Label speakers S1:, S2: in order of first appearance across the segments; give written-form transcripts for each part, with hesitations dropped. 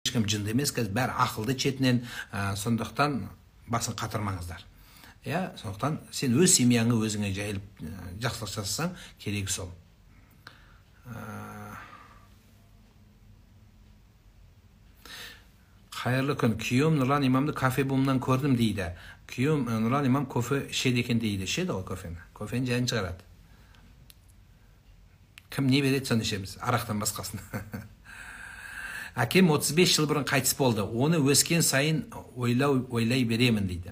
S1: Ешкім жынды емес қазір, бәрі ақылды шетінен, сондықтан басын қатырмаңыздар. Иә, сондықтан сен өз семьяңы өзіңе жайылып жақсылық жасасаң, керегі сол. Қайырлы күн. Күйеуім Нұрлан имамды кафе бумнан көрдім дейді. Күйеуім Нұрлан имам кофе ішеді екен дейді. Ішеді ғой кофені. Кофені жайын шығарады. Кім не береді, соны ішеміз. Арақтан басқасын. Әкем 35 жыл бұрын қайтыс болды. Оны өскен сайын ойлай беремін дейді.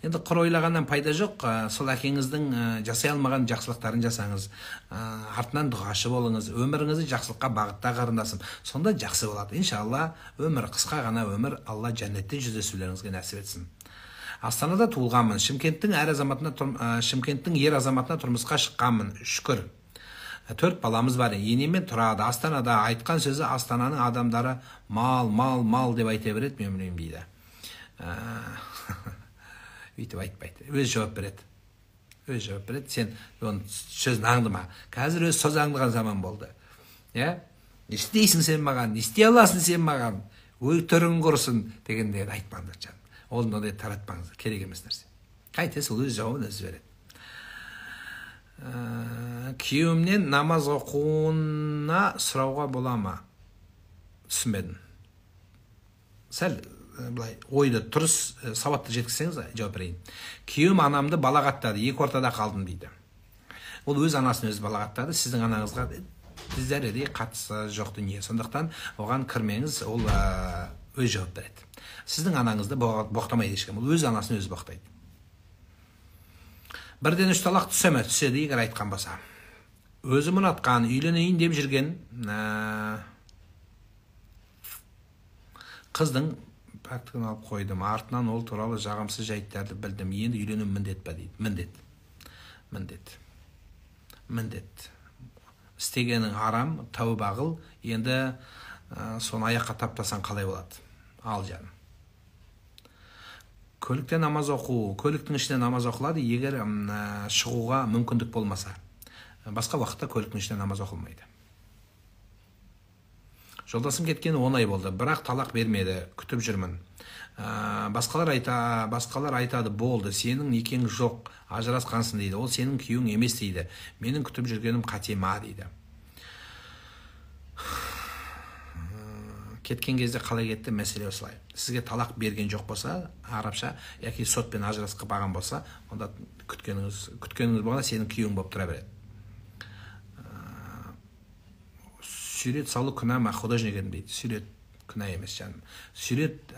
S1: Енді құр ойлағаннан пайда жоқ. Сол әкеңіздің жасай алмаған жақсылықтарын жасаңыз. Артынан дұғашы болыңыз. Өміріңізді жақсылыққа бағытта, қарындасым. Сонда жақсы болады. Иншалла, өмір қысқа ғана өмір. Алла жәннатте жүздесулеріңізге нәсіп етсін. Астанада туылғанмын. Шымкенттің ер азаматына тұрмысқа шыққанмын. Шүкір. 4 баламыз бар. Енемен тұрады. Астанада айтқан сөзі Астананың адамдары мал, мал, мал деп айта береді, мен білмеймін дейді. Өйтіп айтпайды. Өз жауап береді. Өз жауап береді. Сен оның сөзін аңдыма. Қазір өз сөз аңдыған заман болды. Иә? Не істейсің сен маған? Не істей аласың сен маған? Өй түрің құрысын дегендерді айтпаңдар жаным. Ол ондай таратпаңыздар. Керек емес нәрсе. Қайтесі ол өз жауабын өзі береді. Күйеуімнен намаз оқуына сұрауға бола ма? Түсінбедім. Сәл былай ойды дұрыс, сауатты жеткізсеңіз жауап берейін. Күйеуім анамды балағаттады, екі ортада қалдым дейді. Ол өз анасын өзі балағаттады, сіздің анаңызға зәрредей қатысы жоқ дүние. Сондықтан оған кірмеңіз, ол өз жауап береді. Сіздің анаңызды боқтамайды ешкім, ол өз анасын өзі боқтайды. Бірден 3 талақ түсе ме? Түседі, егер айтқан болса. Өзім ұнатқан, үйленейін деп жүрген қыздың пәктігін алып қойдым. Артынан ол туралы жағымсыз жайттарды білдім. Енді үйлену міндет па дейді. Міндет. Міндет. Міндет. Істегенің арам, тәуба қыл. Енді соны аяққа таптасаң қалай болады? Ал жаным. Көлікте намаз оқу, көліктің ішінде намаз оқылады, егер шығуға мүмкіндік болмаса. Басқа уақытта көліктің ішінде намаз оқылмайды. Жолдасым кеткен 10 ай болды, бірақ талақ бермеді, күтіп жүрмін. Басқалар айтады, болды, сенің некең жоқ, ажырасқансың дейді, ол сенің күйеуің емес дейді. Менің күтіп жүргенім қате ма дейді. Кеткен кезде қалай кетті, мәселе осылай. Сізге талақ берген жоқ болса, арабша, яки сотпен ажырасқы баған болса, онда күткеніңіз болғанда сенің күйеуің болып тұра береді. Сурет салу күнә ма, художник едім дейді. Сурет күнә емес жаным. Сурет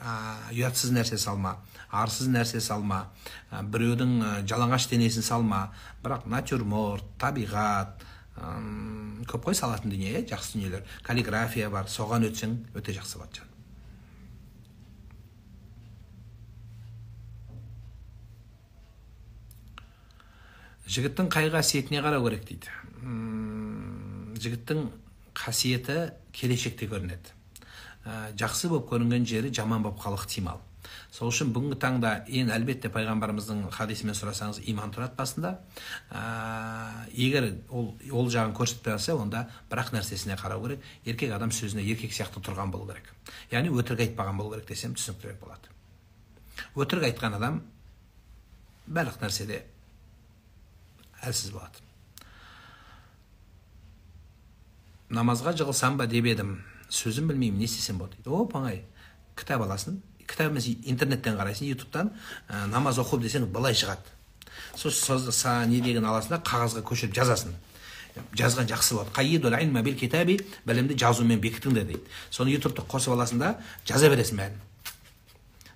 S1: ұятсыз нәрсе салма, арсыз нәрсе салма, біреудің жалаңаш денесін салма, бірақ натюрморт, табиғат, көп қой салатын дүние, жақсы дүниелер. Каллиграфия бар, соған өтсең өте жақсы болады жаным. Жігіттің қай қасиетіне қарау керек дейді. Жігіттің қасиеті келешекте көрінеді. Жақсы болып көрінген жері жаман болып қалу ықтимал. Сол үшін бүгінгі таңда ең әлбетте пайғамбарымыздың хадисімен сұрасаңыз иман тұрады басында. Егер ол жағын көрсетпей алса, онда бірақ нәрсесіне қарау керек. Еркек адам сөзіне еркек сияқты тұрған болу керек. Яғни өтірік айтпаған болу керек десем түсініктірек болады. Өтірік айтқан адам барлық нәрседе әлсіз болады. Намазға жығылсам ба деп едім, сөзін білмеймін, не істесем болады дейді. Оп, оңай. Кітап аласың, кітап емес, интернеттен қарайсың, ютубтан намаз оқып десең былай шығады. Сол не деген аласың да қағазға көшіріп жазасың. Жазған жақсы болады. Қайидул илма бил китаби, білімді жазумен бекітіңдер дейді. Соны ютубты қосып аласың да жаза бересің бәрін.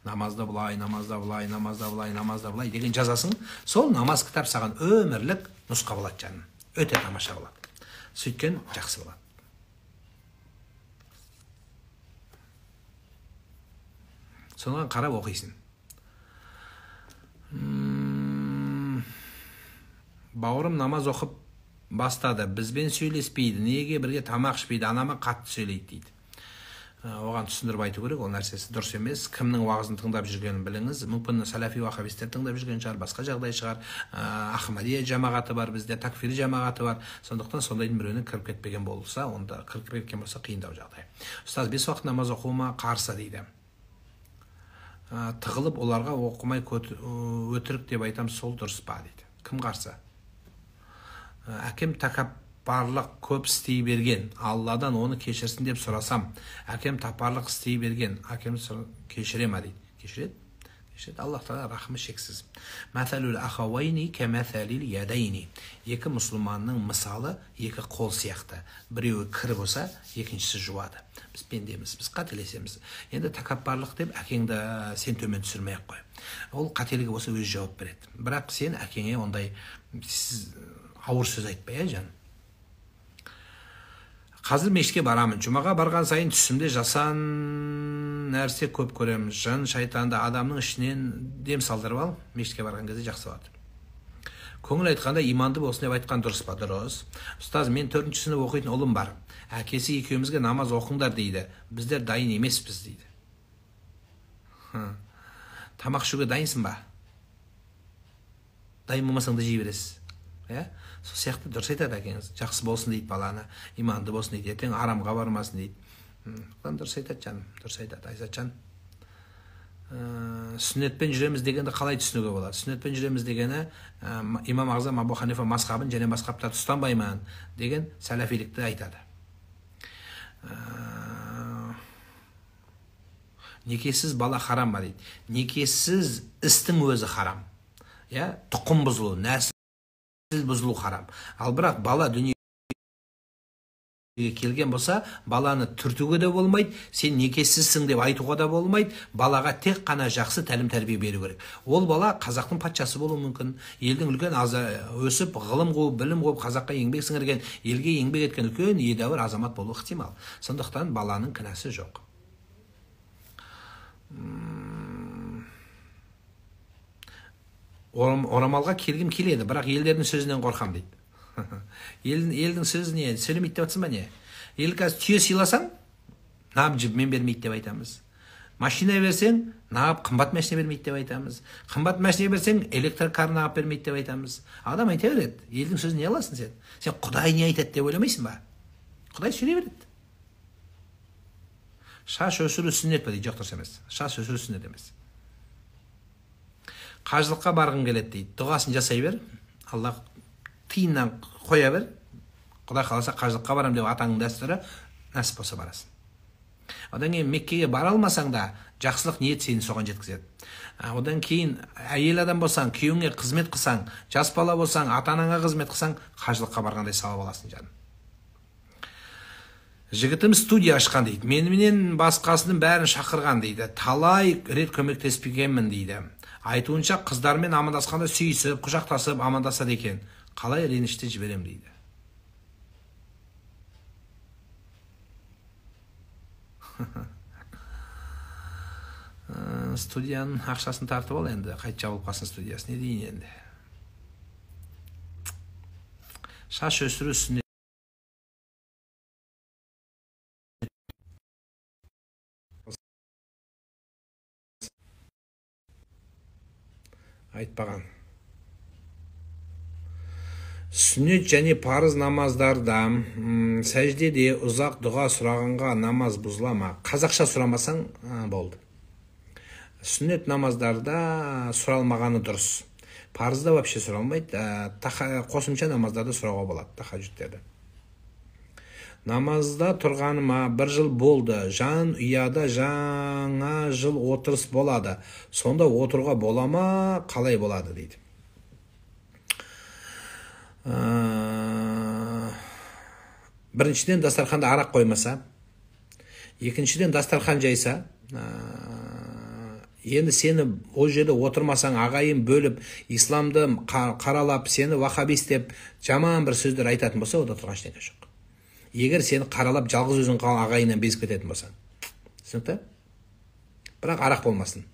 S1: Намазда былай, намазда былай, намазда былай, намазда былай деген жазасың. Сол намаз кітап саған өмірлік нұсқа болады жаным. Өте тамаша болады. Сөйткен жақсы болады. Соған қарап оқисың. Бауырым намаз оқып бастады, бізбен сөйлеспейді, неге бірге тамақ ішпейді, анама қатты сөйлейді дейді. Оған түсіндіріп айту керек, ол нәрсесі дұрыс емес. Кімнің уағызын тыңдап жүргенін біліңіз. Мүмкін салафи уахабистер тыңдап жүрген шығар, басқа жағдай шығар. Ахмадия жамағаты бар бізде, такфир жамағаты бар. Сондықтан сондайдың біреуіне кіріп кетпеген болса, онда кіріп кеткен болса қиындау жағдай. Ұстаз, 5 уақыт намаз оқуыма қарсы дейді. Тығылып оларға оқымай өтірік деп айтам, сол дұрыс па дейді. Кім қарсы? Әкем тәкаппарлық көп істей берген, Алладан оны кешірсін деп сұрасам, әкем тапарлық істей берген, әкем кешіре ма дейді. Кешіреді. Кешіреді. Аллах тағала рахымы шексіз. Мәсәлул ахауайни кәмәсәлил ядайни. Екі мұсылманның мысалы екі қол сияқты. Біреуі кір болса, екіншісі жуады. Біз пендеміз, біз қателесеміз. Енді тәкаппарлық деп әкеңді сен төмен түсірмей ақ қой. Ол қателігі болса өзі жауап береді. Бірақ сен әкеңе ондай ауыр сөз айтпай, ә, жан. Қазір мешітке барамын. Жұмаға барған сайын түсімде жасан нәрсе көп көремін. Жын, шайтанды адамның ішінен дем салдырып ал, мешітке барған кезде жақсы болады. Көңіл айтқанда иманды болсын деп айтқан дұрыс па? Дұрыс. Ұстаз, мен 4-ші сынып оқитын ұлым бар. Әкесі екеумізге намаз оқыңдар дейді. Біздер дайын емеспіз дейді. Тамақ ішуге дайынсың ба? Дайын болмасаң да жей бересіз. Иә? Сол сияқты дұрыс айтады әкеңіз. Жақсы болсын дейді баланы, иманды болсын дейді, ертең арамға бармасын дейді. Дұрыс айтады жаным, дұрыс айтады Айзатжан. Сүннетпен жүреміз дегенді қалай түсінуге болады? Сүннетпен жүреміз дегені Имам Ағзам Абу Ханифа мазхабын және мазхабтарды ұстанбаймын деген сәләфилікті айтады. Некесіз бала харам ба дейді. Некесіз істің өзі харам. Иә, тұқым бұзылу, нәсіл бұзылу харам. Ал бірақ бала дүниеге келген болса, баланы түртуге де болмайды, сен некесізсің деп айтуға да болмайды. Балаға тек қана жақсы тәлім тәрбие беру керек. Ол бала қазақтың патшасы болуы мүмкін, елдің үлкен өсіп, ғылым қуып, білім қуып, қазаққа еңбек сіңірген, елге еңбек еткен үлкен едәуір азамат болуы ықтимал. Сондықтан баланың кінәсі жоқ. Орамалға келгім келеді, бірақ елдердің сөзінен қорқам дейді. Елдің сөзі не? Сөйлемейді деп жатсың ба не? Ел қазір түйе сыйласаң, нағып жібімен бермейді деп айтамыз. Машина берсең, нағып қымбат машина бермейді деп айтамыз. Қымбат машина берсең, электрокар нағып бермейді деп айтамыз. Адам айта береді. Елдің сөзін не аласың сен? Сен Құдай не айтады деп ойламайсың ба? Құдай сөйлей береді. Шаш өсіру сүннет пе дейді? Жоқ, дұрыс емес. Шаш өсіру сүннет емес. Қажылыққа барғым келеді дейді. Дұғасын жасай бер. Аллах тиыннан қоя бер. Құдай қаласа қажылыққа барам деп атаңның дәстүрі, нәсіп болса барасың. Одан кейін Меккеге бара алмасаң да жақсылық ниет сені соған жеткізеді. Одан кейін әйел адам болсаң, күйеуіңе қызмет қылсаң, жас бала болсаң, ата-анаңа қызмет қылсаң, қажылыққа барғандай сауап аласың жаным. Жігітім студия ашқан дейді. Меніменен басқасының бәрін шақырған дейді. Талай рет көмектеспегенмін дейді. Айтуынша қыздармен амандасқанда сүйісіп, құшақтасып амандасады екен. Қалай ренішті жіберем дейді. Студияның ақшасын тартып ал енді, қайт жабылып қалсын студиясы. Не дейін енді? Шаш өсіру сүннет. Айтпаған. Сүннет және парыз намаздарда сәждеде ұзақ дұға сұрағанға намаз бұзыла ма? Қазақша сұрамасаң болды. Сүннет намаздарда сұралмағаны дұрыс. Парызда вообще сұралмайды. Қосымша намаздарда сұрауға болады, тахажжудтерде. Намазда тұрғаныма бір жыл болды. Жан ұяда жаңа жыл отырыс болады. Сонда отыруға бола ма, қалай болады дейді. Біріншіден дастарханда арақ қоймаса, екіншіден дархан жайса, енді сені ол жерде отырмасаң, ағайын бөліп, исламды қаралап, сені вахабист деп жаман бір сөздер айтатын болса, онда тұрған ештеңе жоқ. Егер сені қаралап, жалғыз өзің қалған ағайыннан безіп кететін болсаң. Түсінікті? Бірақ арақ болмасын.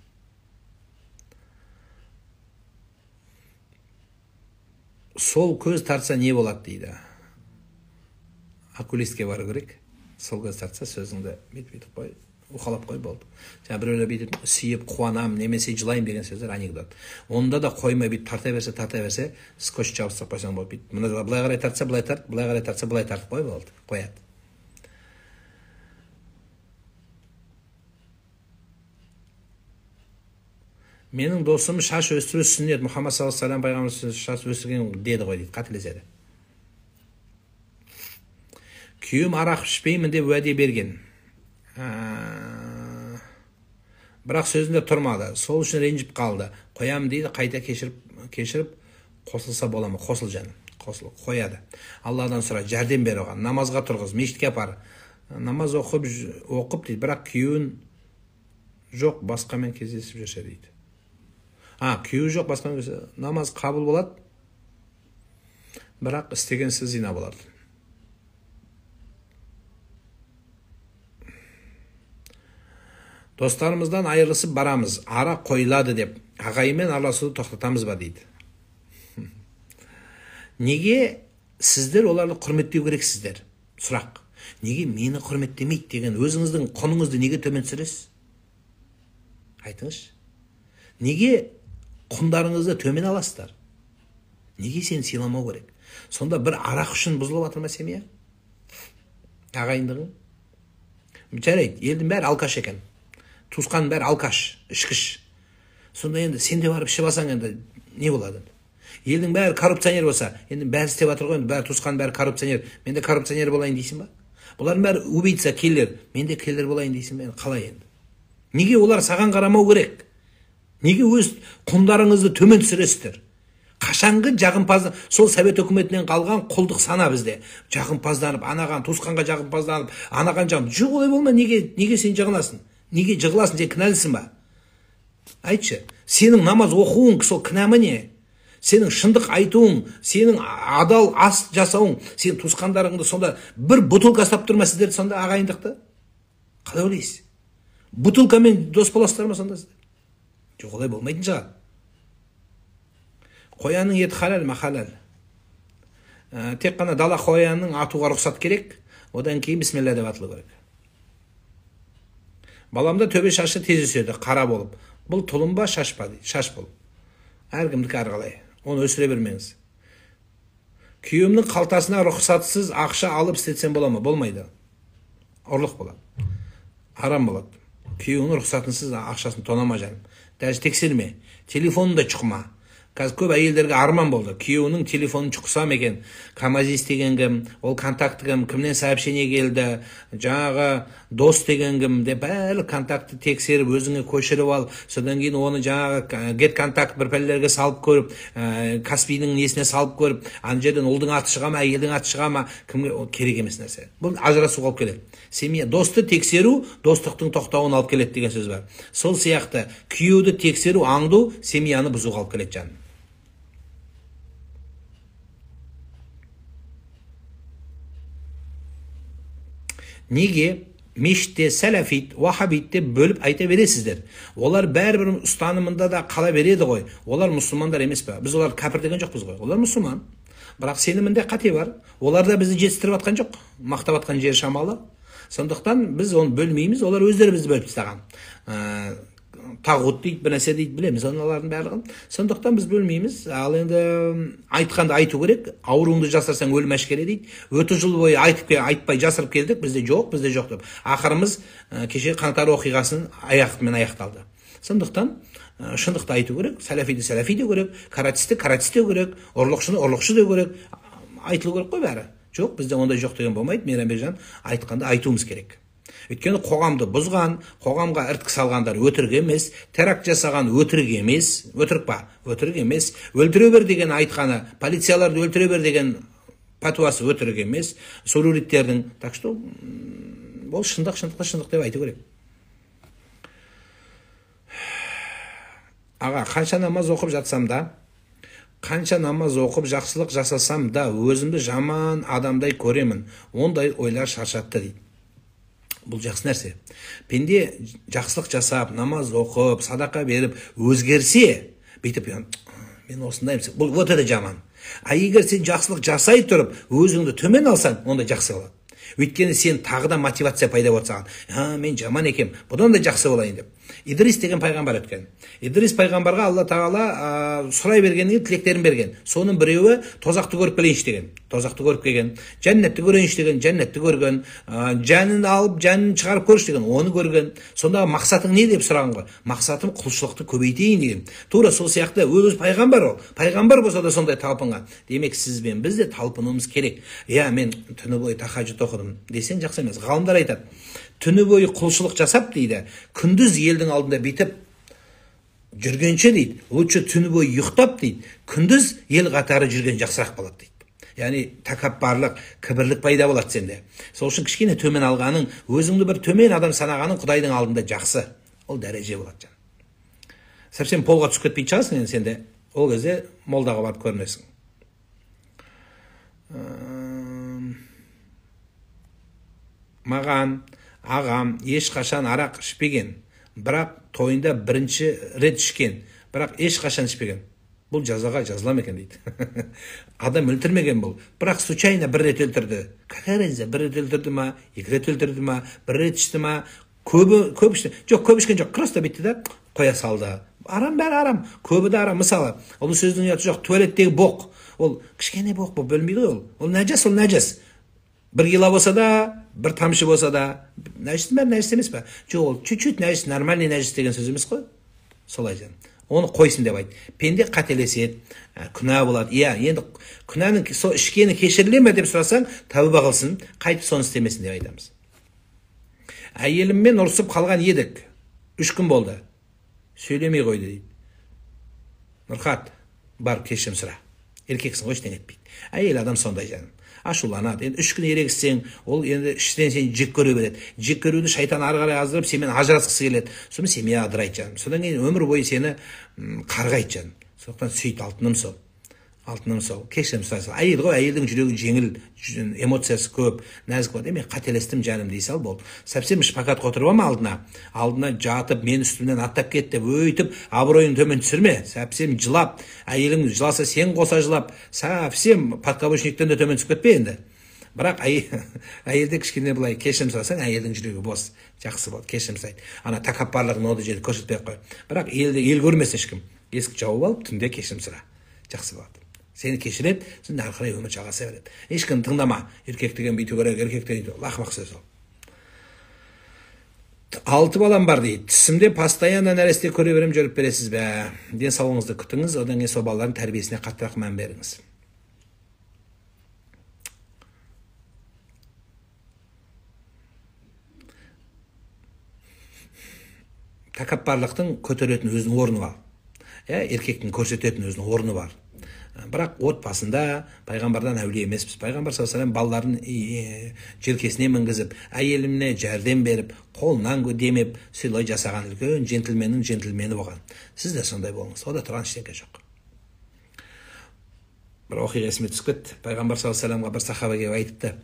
S1: Сол көз тартса не болады дейді. Окулистке бару керек. Сол көз тартса, сөзіңді бүйтіп қой, уқалап қой, болды. Жаңа біреулер бүйтіп сүйіп, қуанамын немесе жылаймын деген сөздер анекдот. Онда да қоймай бүйтіп тарта берсе, тарта берсе, скотч жабыстырып қойсаң болды. Бүйтіп мына былай қарай тартса, былай тарт, былай қарай тартса, былай тартып қой, болды, қояды. Менің досым шаш өсіру сүннет, Мұхаммад саллаллаху алейхи вассалам пайғамбар шаш өсірген деді ғой дейді, қателеседі. Күйеуім арақ ішпеймін деп уәде берген. Бірақ сөзінде тұрмады, сол үшін ренжіп қалды. Қоям дейді, қайта кешіріп қосылса бола ма? Қосыл жаным, қосыл, қояды. Алладан сұра, жәрдем бер оған, намазға тұрғыз, мешітке апар. Намаз оқып дейді, бірақ күйеуін жоқ, басқамен кездесіп жүрсе дейді. Күйеуі жоқ, басқамен кездесіп, намаз қабыл болады, бірақ істеген ісі зина болады. Достарымыздан айырылысып барамыз, ара қойылады деп, ағайынмен араласуды тоқтатамыз ба дейді. Неге сіздер оларды құрметтеу керексіздер? Сұрақ. Неге мені құрметтемейді деген өзіңіздің құныңызды неге төмен түсіресіз? Айтыңызшы. Неге құндарыңызды төмен аласыздар? Неге сені сыйламау керек? Сонда бір арақ үшін бұзылып жатыр ма семья? Ағайындығың? Жарайды, елдің бәрі алкаш екен. Туысқанның бәрі алкаш, ішкіш. Сонда енді сен де барып ішіп алсаң енді не болады? Елдің бәрі коррупционер болса, енді бәрі істеп жатыр ғой, енді бәрі туысқанның бәрі коррупционер. Мен де коррупционер болайын дейсің ба? Бұлардың бәрі убийца, киллер. Мен де киллер болайын дейсің бе? Қалай енді? Неге олар саған қарамау керек? Неге өз құндарыңызды төмен түсіресіздер? Қашанғы жағымпаз, сол совет үкіметінен қалған құлдық сана бізде. Жағымпазданып, анаған, туысқанға жағымпазданып, анаған жағым. Жоқ, олай болма, неге сен жағынасың? Неге жығыласың, сен кінәлісің ба? Айтшы, сенің намаз оқуың сол кінә ме не? Сенің шындық айтуың, сенің адал ас жасауың, сенің туысқандарыңды сонда бір бутылка ұстап тұр ма сіздерді сонда ағайындықты? Қалай ойлайсыз? Бутылкамен дос боласыздар ма сонда сіздер? Жоқ, олай болмайтын шығар. Қоянның еті халал ма? Халал. Тек қана дала қоянның атуға рұқсат керек, одан кейін бисмилла деп атылу керек. Баламда төбе шашы тез өседі, қара болып. Бұл тұлым ба, шаш па дейді? Шаш бұл. Әркімдікі әрқалай. Оны өсіре бермеңіз. Күйеуімнің қалтасына рұқсатсыз ақша алып істетсем бола ма? Болмайды. Ұрлық болады. Арам болады. Күйеуіңнің рұқсатынсыз ақшасын тонама жаным. Даже тексерме. Телефонын да шұқыма. Қазір көп әйелдерге арман болды. Күйеуінің телефонын шұқысам екен. Камазис деген кім, ол контакты кім, кімнен сообщение келді, жаңағы дос деген кім деп барлық контактты тексеріп, өзіңе көшіріп ал. Содан кейін оны жаңағы get контакт бір пәлелерге салып көріп, Каспийдің несіне салып көріп, ана жерден ұлдың аты шыға ма, әйелдің аты шыға ма, кімге керек емес нәрсе. Бұл ажырасуға алып келеді. Семья досты тексеру достықтың тоқтауын алып келеді деген сөз бар. Сол сияқты күйеуді тексеру, аңду семьяны бұзуға алып келеді жаным. Неге мешітте сәләфит, уахабит деп бөліп айта бересіздер? Олар бәрібір ұстанымында да қала береді ғой. Олар мұсылмандар емес пе? Біз оларды кәпір деген жоқпыз ғой. Олар мұсылман. Бірақ сенімінде қате бар. Олар да бізді жетістіріп атқан жоқ. Мақтап атқан жері шамалы. Сондықтан біз оны бөлмейміз. Олар өздері бізді бөліп тастаған. Тағут дейді, бір нәрсе дейді, білеміз олардың барлығын. Сондықтан біз бөлмейміз. Ал енді айтқанды айту керек. Ауруыңды жасырсаң өлім әшкере дейді. 30 жыл бойы айтпай жасырып келдік, бізде жоқ, бізде жоқ деп. Ақырымыз кеше қаңтар оқиғасын аяқтымен аяқталды. Сондықтан шындықты айту керек, сәләфиді сәләфи деу керек, каратисті каратист деу керек, ұрлықшыны ұрлықшы деу керек. Айтылу керек қой бәрі. Жоқ, бізде ондай жоқ деген болмайды. Мейрамбекжан, айтқанды айтуымыз керек. Өйткені қоғамды бұзған, қоғамға іріткі салғандар өтірік емес, теракт жасаған өтірік емес, өтірік па? Өтірік емес. Өлтіре бер деген айтқаны, полицияларды өлтіре бер деген пәтуасы өтірік емес, суррогаттердің. Так что ол шындық, шындықты шындық деп айту керек. Аға, қанша намаз оқып жатсам да, қанша намаз оқып жақсылық жасасам да, өзімді жаман адамдай көремін. Ондай ойлар шаршатты дейді. Бұл жақсы нәрсе. Пенде жақсылық жасап, намаз оқып, садақа беріп, өзгерсе, бүйтіп, мен осындаймын, бұл вот это жаман. А егер сен жақсылық жасай тұрып, өзіңді төмен алсаң, онда жақсы болады. Өйткені сен тағы да мотивация пайда болады саған. А, мен жаман екем, бұдан да жақсы болайын деп. Идрис деген пайғамбар өткен. Идрис пайғамбарға Алла Тағала сұрай бергеннен тілектерін берген. Соның біреуі тозақты көріп келейінші деген. Тозақты көріп келген. Жәннатты көрейінші деген, жәннатты көрген. Жанын алып, жанын шығарып көрші деген, оны көрген. Сондағы мақсатың не деп сұраған ғой. Мақсатым құлшылықты көбейтейін деген. Тура сол сияқты өз пайғамбар ол. Пайғамбар болса да сондай талпынған. Демек, сіз бен біз де талпынуымыз керек. Иә, мен түні бойы тахажжуд оқыдым десең жақсы емес. Ғалымдар айтады, түні бойы құлшылық жасап дейді, күндіз елдің алдында бүйтіп жүргенше дейді, лучше түні бойы ұйықтап дейді, күндіз ел қатары жүрген жақсырақ болады дейді. Яғни тәкаппарлық, кібірлік пайда болады сенде. Сол үшін кішкене төмен алғаның, өзіңді бір төмен адам санағаның Құдайдың алдында жақсы. Ол дәреже болады жан. Совсем полға түсіп кетпейтін шығарсың енді сенде. Ол кезде молдаға барып көрінесің. Маған ағам ешқашан арақ ішпеген, бірақ тойында бірінші рет ішкен, бірақ ешқашан ішпеген. Бұл жазаға жазыла ма екен дейді. Адам өлтірмеген бұл, бірақ случайно бір рет өлтірді. Какая разница, бір рет өлтірді ма, екі рет өлтірді ма, бір рет ішті ма, көп ішті. Жоқ, көп ішкен жоқ, просто бүйтті да қоя салды. Арам, бәрі арам, көбі де арам. Мысалы, ұлы сөздің ұяты жоқ, туалеттегі боқ. Ол кішкене боқ болып бөлінбейді ғой ол. Ол нәжас, ол нәжас. Бір кило болса да, бір тамшы болса да, нәжістің бәрі нәжіс емес па? Жоқ, ол чуть-чуть нәжіс, нормальный нәжіс деген сөз емес қой. Солай жан. Оны қойсын деп айт. Пенде қателеседі, күнә болады. Иә, енді күнәнің сол ішкені кешіріле ме деп сұрасаң, тәуба қылсын, қайтып соны істемесін деп айтамыз. Әйеліммен ұрысып қалған едік. 3 күн болды. Сөйлемей қойды дейді. Нұрхат, барып кешірім сұра. Еркексің ғой, ештеңе етпейді. Әйел адам сондай жаным. Ашуланады. Енді 3 күн ерегіссең, ол енді іштен сені жек көре береді. Жек көруді шайтан ары қарай аздырып, сенімен ажырасқысы келеді. Сонымен семья ыдырайды жаным. Содан кейін өмір бойы сені қарғайды жаным. Сондықтан сөйт, алтыным сол. Алтыным сол. Кешірім сұрай сал. Әйел ғой, әйелдің жүрегі жеңіл, эмоциясы көп, нәзік болады. Мен қателестім жаным дей сал болды. Совсем шпагатқа отырып алма алдына. Алдына жатып, мен үстімнен аттап кет деп өйтіп, абыройын төмен түсірме. Совсем жылап, әйелің жыласа сен қоса жылап, совсем подкаблучниктен де төмен түсіп кетпе енді. Бірақ әйелде кішкене былай кешірім сұрасаң, әйелдің жүрегі бос, жақсы болады, кешірім сұрайды. Ана тәкаппарлығын ол жерде көрсетпей ақ қой. Бірақ елді ел көрмесін ешкім. Есік жауып алып, түнде кешірім сұра. Жақсы болады. Сені кешіреді, сен ары қарай өмір жалғаса береді. Ешкім тыңдама. Еркек деген бүйту керек, еркек деген лақмақ сөз ол. 6 балам бар дейді. Түсімде постоянно нәресте көре берем, жүріп бересіз бе? Денсаулығыңызды күтіңіз, одан кейін сол балалардың тәрбиесіне қаттырақ мән беріңіз. Тәкаппарлықтың көтеретін өзінің орны бар. Еркектің көрсететін өзінің орны бар. Бірақ отбасында пайғамбардан әулие емеспіз. Пайғамбар саллаллаху алейхи вассалам балаларын желкесіне мінгізіп, әйеліне жәрдем беріп, қолынан демеп, сыйлай жасаған үлкен джентльменнің джентльмені болған. Сіз де сондай болыңыз. Ода тұрған ештеңе жоқ. Бір оқиға есіме түсіп кетті. Пайғамбар саллаллаху алейхи вассаламға бір сахаба келіп айтыпты.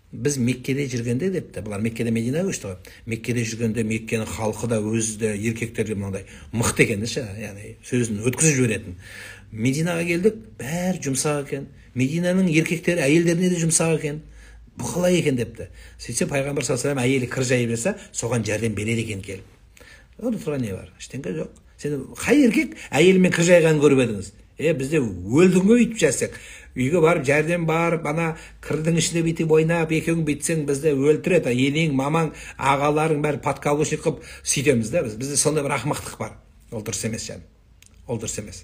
S1: Біз Меккеде жүргенде депті. Бұлар Меккеде Мединаға көшті ғой. Меккеде жүргенде Меккенің халқы да өзі де еркектер де мынандай мықты екен ше, яғни сөзін өткізіп жіберетін. Мединаға келдік, бәрі жұмсақ екен. Мединаның еркектері әйелдеріне де жұмсақ екен. Бұл қалай екен депті. Сөйтсе пайғамбар саллаллаху алейхи вассалам әйелі кір жайып жатса, соған жәрдем береді екен келіп. Онда тұрған не бар? Ештеңе жоқ. Сен қай еркек әйелімен кір жайғанын көріп едіңіз? Бізде өлдің ғой өйтіп жатсақ. Үйге барып жәрдем барып, ана кірдің ішінде бүйтіп ойнап, екеуің бүйтсең бізді өлтіреді. Енең, мамаң, ағаларың бәрі подкаблучник қылып сөйтеміз да біз. Бізде сондай бір ақымақтық бар. Ол дұрыс емес жаным. Ол дұрыс емес.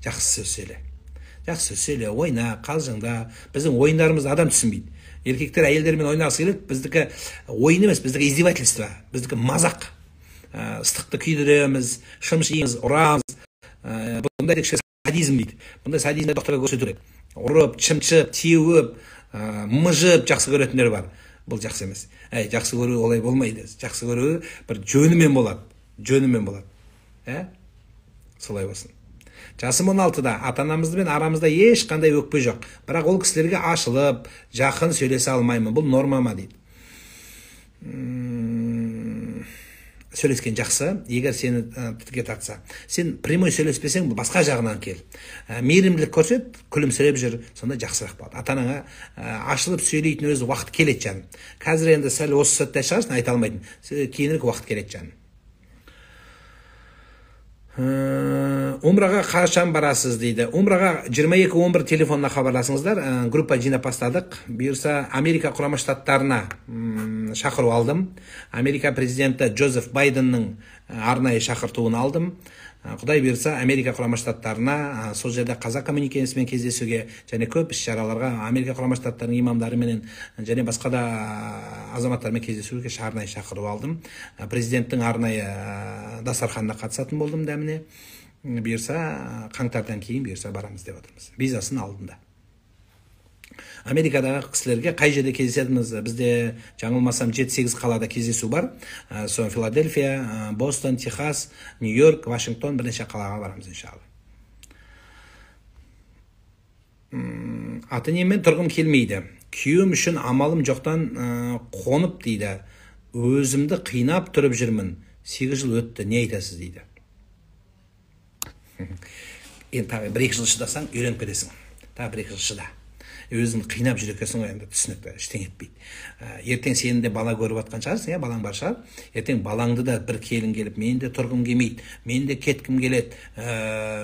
S1: Жақсы сөз сөйле. Жақсы сөз сөйле, ойна, қалжыңда. Біздің ойындарымызды адам түсінбейді. Еркектер әйелдермен ойнағысы келеді. Біздікі ойын емес, біздікі издевательство, біздікі мазақ. Ыстықты күйдіреміз, шымшимыз, ұрамыз. Бұндай садизм дейді. Бұндай садизмді докторға көрсету керек. Ұрып, шымшып, теуіп, мыжып жақсы көретіндер бар. Бұл жақсы емес. Әй, жақсы көру олай болмайды. Жақсы көру бір жөнімен болады. Жөнімен болады. Солай болсын. Жасым 16-да, ата-анамызбен арамызда ешқандай өкпе жоқ. Бірақ ол кісілерге ашылып, жақын сөйлесе алмаймын. Бұл норма ма дейді. Сөйлескен жақсы, егер сені тілге тартса. Сен прямой сөйлеспесең, басқа жағынан кел. Мейірімділік көрсет, күлімсіреп жүр, сонда жақсырақ болады. Ата-анаңа ашылып сөйлейтін өзі уақыт келеді жаным. Қазір енді сәл осы сәтте шығарсың, айта алмайтын. Кейінірек уақыт келеді жаным. Умраға қашан барасыз дейді. Умраға 22-11 телефонына хабарласыңыздар. Группа жинап бастадық. Бұйырса Америка Құрама Штаттарына шақыру алдым. Америка президенті Джозеф Байденнің арнайы шақыртуын алдым. Құдай бұйырса Америка Құрама Штаттарына, сол жерде қазақ коммуникациясымен кездесуге және көп іс-шараларға Америка Құрама Штаттарының имамдарыменен және басқа да азаматтармен кездесуге арнайы шақыру алдым. Президенттің арнайы дастарханына қатысатын болдым дәміне. Бұйырса қаңтардан кейін бұйырса барамыз деп отырмыз. Визасын алдында. Америкадағы кісілерге қай жерде кездесетініміз, бізде жаңылмасам 7-8 қалада кездесу бар. Сол Филадельфия, Бостон, Техас, Нью-Йорк, Вашингтон, бірнеше қалаға барамыз иншалла. Ата-енеммен тұрғым келмейді. Күйеуім үшін амалым жоқтан қонып дейді. Өзімді қинап тұрып жүрмін. 8 жыл өтті, не айтасыз дейді. Енді тағы 1-2 жыл шыдасаң үйреніп кетесің. Тағы 1-2 жыл шыда. Өзін қинап жүр екенсің ғой, енді түсінікті, ештеңе етпейді. Ертең сені де бала көріп жатқан шығарсың, иә, балаң бар шығар. Ертең балаңды да бір келін келіп, мен де тұрғым келмейді, мен де кеткім келеді,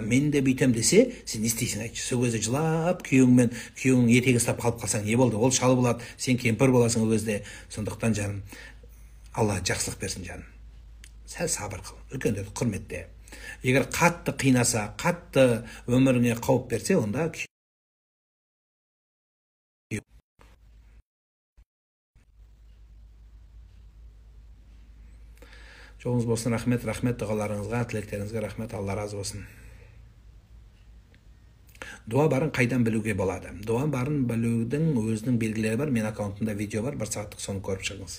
S1: мен де бүйтем десе, сен не істейсің айтшы? Сол кезде жылап күйеуіңмен, күйеуіңнің етегін ұстап қалып қалсаң не болды? Ол шал болады, сен кемпір боласың ол кезде. Сондықтан жаным, Алла жақсылық берсін жаным. Сәл сабыр қыл, үлкендерді құрметте. Егер қатты қинаса, қатты өміріңе қауіп берсе, онда жолыңыз болсын, рахмет, рахмет дұғаларыңызға, тілектеріңізге рахмет, Алла разы болсын. Дуа барын қайдан білуге болады? Дуа барын білудің өзінің белгілері бар. Мен аккаунтымда видео бар, 1 сағаттық, соны көріп шығыңыз.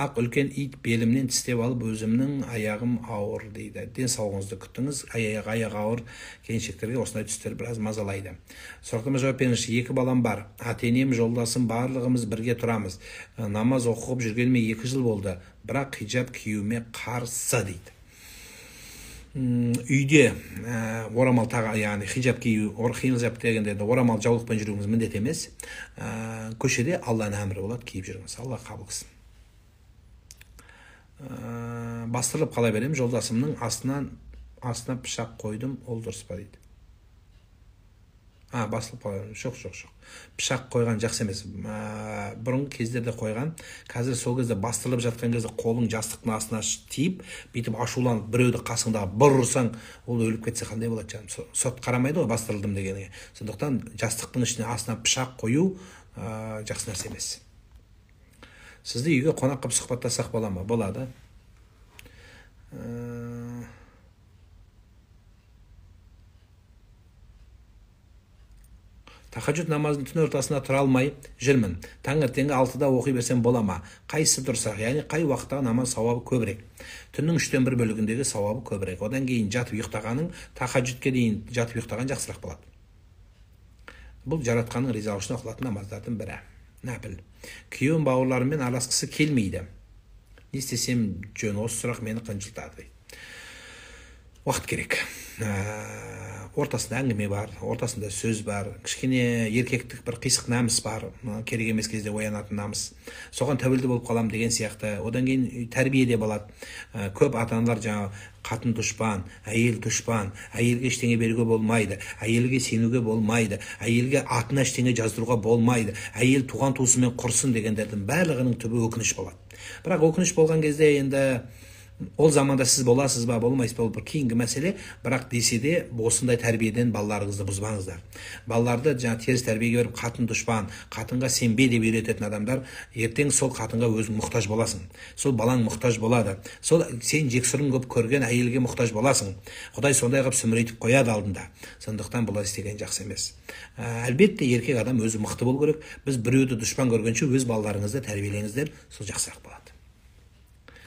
S1: Ақ үлкен ит белімнен тістеп алып, өзімнің аяғым ауыр дейді. Денсаулығыңызды күтіңіз, аяғы ауыр келіншектерге осындай түстер біраз мазалайды. Сұрақтарыма жауап беріңізші. 2 балам бар. Ата-енем, жолдасым, барлығымыз бірге тұрамыз. Намаз оқып жүргеніме 2 жыл болды. Бірақ хиджаб киюіме қарсы дейді. Үйде орамал таға, яғни хиджаб кию, хиджаб дегенде орамал жаулықпен жүруіңіз міндет емес. Көшеде Алланың әмірі болады, киіп жүріңіз. Алла қабыл қылсын. Бастырылып қала беремін, жолдасымның астына пышақ қойдым, ол дұрыс па дейді. Басылып қала беремін. Жоқ, жоқ, жоқ. Пышақ қойған жақсы емес. Бұрынғы кездерде қойған. Қазір сол кезде бастырылып жатқан кезде қолың жастықтың астына тиіп, бүйтіп ашуланып біреуді қасыңдағы бір ұрсаң, ол өліп кетсе қандай болады жаным? Сот қарамайды ғой бастырылдым дегенге. Сондықтан жастықтың ішіне астына пышақ қою жақсы нәрсе емес. Сізді үйге қонақ қылып сұхбаттасақ бола ма? Болады. Тахаджуд намазын түн ортасына тұра алмай жүрмін. Таңертеңгі 6-да оқи берсем бола ма? Қайсысы дұрысырақ? Яғни қай уақыттағы намаз сауабы көбірек? Түннің 1/3 бөлігіндегі сауабы көбірек. Одан кейін жатып ұйықтағаның, тахаджудке дейін жатып ұйықтаған жақсырақ болады. Бұл жаратқанның ризалығы үшін оқылатын намаздардың бірі. Нәпіл. Күйеуім бауырларыммен араласқысы келмейді. Не істесем жөн? Осы сұрақ мені қынжылтады. Уақыт керек. Ортасында әңгіме бар, ортасында сөз бар, кішкене еркектік бір қисық намыс бар, керек емес кезде оянатын намыс. Соған тәуелді болып қалам деген сияқты. Одан кейін тәрбие де болады. Көп ата-аналар жаңа қатын дұшпан, әйел дұшпан, әйелге ештеңе беруге болмайды, әйелге сенуге болмайды, әйелге атына ештеңе жаздыруға болмайды, әйел туған туысымен құрсын дегендердің барлығының түбі өкініш болады. Бірақ өкініш болған кезде енді ол заманда сіз боласыз ба, болмайсыз ба, ол бір кейінгі мәселе. Бірақ десе де осындай тәрбиеден балаларыңызды бұзбаңыздар. Балаларды жаңа теріс тәрбиеге беріп, қатын дұшпан, қатынға сенбе деп үйрететін адамдар, ертең сол қатынға өзің мұқтаж боласың. Сол балаң мұқтаж болады. Сол сен жексұрын көп көрген әйелге мұқтаж боласың. Құдай сондай қылып сүмірейтіп қояды алдында. Сондықтан бұлай істеген жақсы емес. Әлбетте еркек адам өзі мықты болу керек. Біз біреуді дұшпан көргенше өз балаларыңызды тәрбиелеңіздер, сол жақсырақ болады.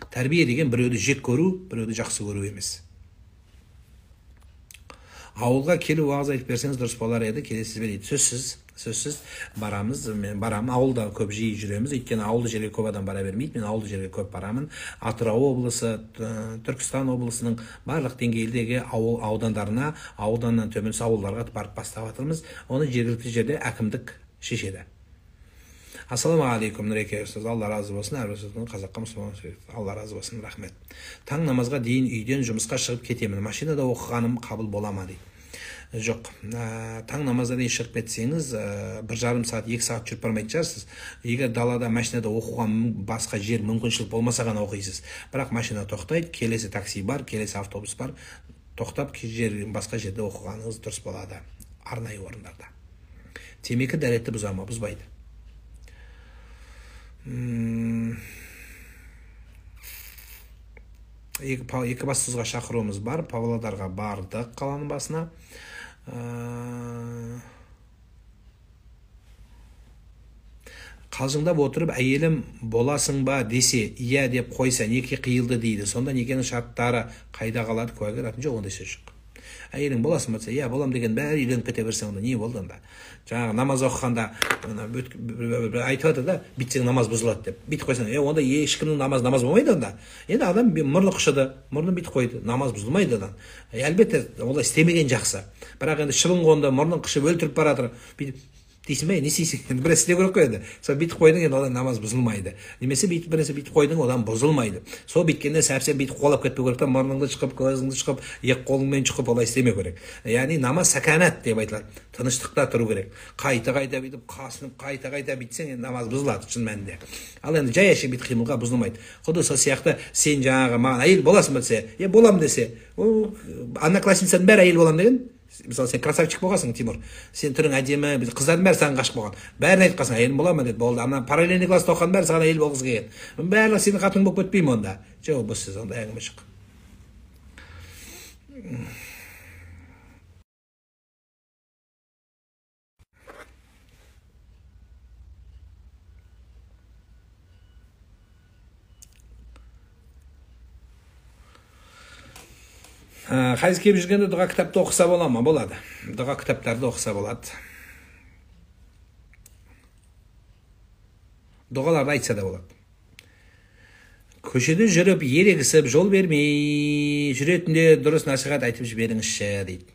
S1: Тәрбие деген біреуді жек көру, біреуді жақсы көру емес. Ауылға келіп уағыз айтып берсеңіз дұрыс болар еді, келесіз бе дейді. Сөзсіз, Сөзсіз барамыз, мен барамын, ауылда көп жиі жүреміз, өйткені ауылды жерге көп адам бара бермейді, мен ауылды жерге көп барамын. Атырау облысы, Түркістан облысының барлық деңгейдегі ауыл аудандарына, ауданнан төмен ауылдарға барып бастап жатырмыз. Оны жергілікті жерде әкімдік шешеді. Ассалаумағалейкум, Нұреке ұстаз, Алла разы болсын, әрбір сөзіңіз қазаққа мұсылман Алла разы болсын, рахмет. Таң намазға дейін үйден жұмысқа шығып кетемін, машинада оқығаным қабыл бола ма дейді. Жоқ, таң намазға дейін шығып кетсеңіз, 1,5 сағат, 2 сағат жүріп бармайтын шығарсыз. Егер далада машинада оқуға басқа жер мүмкіншілік болмаса ғана оқисыз. Бірақ машина тоқтайды, келесі такси бар, келесі автобус бар, тоқтап басқа жерде оқығаныңыз дұрыс болады, арнайы орындарда. Темекі дәретті бұза ма? Бұзбайды. Екібастұзға шақыруымыз бар, Павлодарға бардық қаланың басына. Қалжыңдап отырып әйелім боласың ба десе, иә деп қойса, неке қиылды дейді. Сонда некенің шарттары қайда қалады, куәгер атын жоқ, ондай сөз жоқ. Әйелің боласың ба десе, иә болам деген бәрі үйленіп кете берсең, онда не болды онда? Жаңағы намаз оқығанда айтып жатыр да, бүйтсең намаз бұзылады деп. Бүйтіп қойсаң, онда ешкімнің намазы намаз болмайды онда. Енді адам мұрны қышыды, мұрнын бүйтіп қойды, намаз бұзылмайды одан. Әлбетте, олай істемеген жақсы. Бірақ енді шыбын қонды, мұрнын қышып өлтіріп бара жатыр. Бүйтіп дейсің бе, не істейсің? Енді бір нәрсе істеу керек қой енді. Сол бүйтіп қойдың, енді одан намаз бұзылмайды. Немесе бүйтіп бір нәрсе бүйтіп қойдың, одан бұзылмайды. Сол бүйткенде сәпсен бүйтіп қуалап кетпеу керек та, мұрныңды шұқып, көзіңді шұқып, екі қолыңмен шұқып, олай істемеу керек. Яғни намаз сәкәнат деп айтылады. Тыныштықта тұру керек. Қайта-қайта бүйтіп қасынып, қайта-қайта бүйтсең, енді намаз бұзылады шын мәнінде. Ал енді жай әшейін бүйтіп қимылға бұзылмайды. Құдды сол сияқты сен жаңағы маған әйел боласың ба десе, е болам десе, ол одноклассницаның бәрі әйел болам деген. Мысалы, сен красавчик болғансың, Тимур. Сен түрің әдемі, қыздардың бәрі саған ғашық болған. Бәрін айтқансың, әйелім бола ма деді, болды. Ана параллельный класста оқыған бәрі саған әйел болғысы келген. Барлығы сенің қатының болып кетпей ме онда? Жоқ, бұл сөз ондай әңгіме жоқ. Хайыз келіп жүргенде дұға кітапты оқыса бола ма? Болады. Дұға кітаптарды оқыса болады. Дұғаларды айтса да болады. Көшеде жүріп, ерегісіп, жол бермей жүретінде дұрыс насихат айтып жіберіңізші дейді.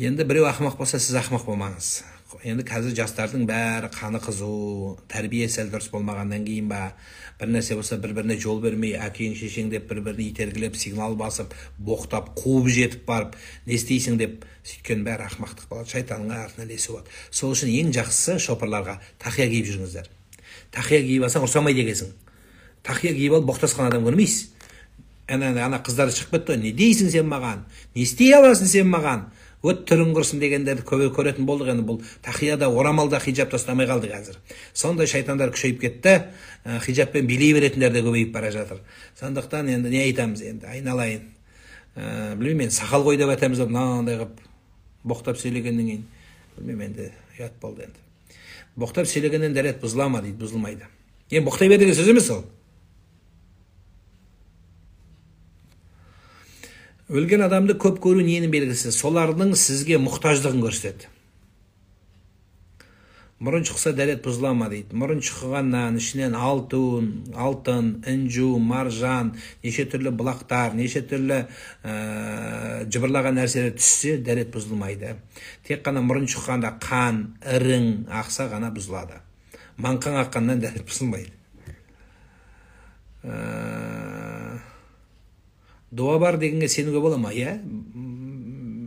S1: Енді біреу ақымақ болса, сіз ақымақ болмаңыз. Енді қазір жастардың бәрі қаны қызу, тәрбие сәл дұрыс болмағаннан кейін ба, бір нәрсе болса бір-біріне жол бермей, әкең шешең деп бір-біріне итергілеп, сигнал басып, боқтап, қуып жетіп барып, не істейсің деп сөйткен бәрі ақымақтық болады, шайтанның артына ілесу болады. Сол үшін ең жақсысы шопырларға тақия киіп жүріңіздер. Тақия киіп алсаң ұрсамайды екенсің. Тақия киіп алып боқтасқан адам көрмейсіз. Ана қыздар шығып кетті, не дейсің сен маған? Не істей аласың сен маған? Өт түрін құрсын дегендерді көбі көретін болдық. Енді бұл тақияда, орамалда хиджабта ұстамай қалды қазір. Сондай шайтандар күшейіп кетті, хиджабпен билей беретіндер де көбейіп бара жатыр. Сондықтан енді не айтамыз енді, айналайын. Білмеймін, енді сақал қой деп айтамыз, мынандай қылып боқтап сөйлегеннен кейін, білмеймін енді, ұят болды енді. Боқтап сөйлегеннен дәрет бұзыла ма дейді, бұзылмайды. Енді боқтай бер деген сөз емес ол. Өлген адамды көп көру ненің белгісі? Солардың сізге мұқтаждығын көрсетеді. Мұрын шықса дәрет бұзыла ма дейді. Мұрын шыққаннан ішінен алтын, інжу, маржан, неше түрлі бұлақтар, неше түрлі жыбырлаған нәрселер түссе дәрет бұзылмайды. Тек қана мұрын шыққанда қан, ірің ақса ғана бұзылады. Маңқаң аққаннан дәрет бұзылмайды. Дуа бар дегенге сенуге бола ма? Иә,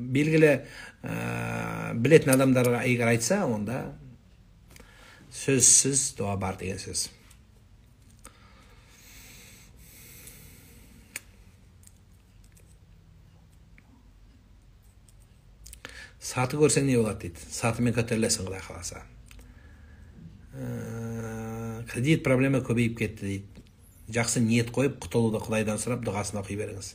S1: белгілі білетін адамдарға егер айтса, онда сөзсіз дуа бар деген сөз. Саты көрсең не болады дейді. Сатымен көтерілесің, Құдай қаласа. Кредит проблема көбейіп кетті дейді. Жақсы ниет қойып, құтылуды Құдайдан сұрап, дұғасын оқи беріңіз.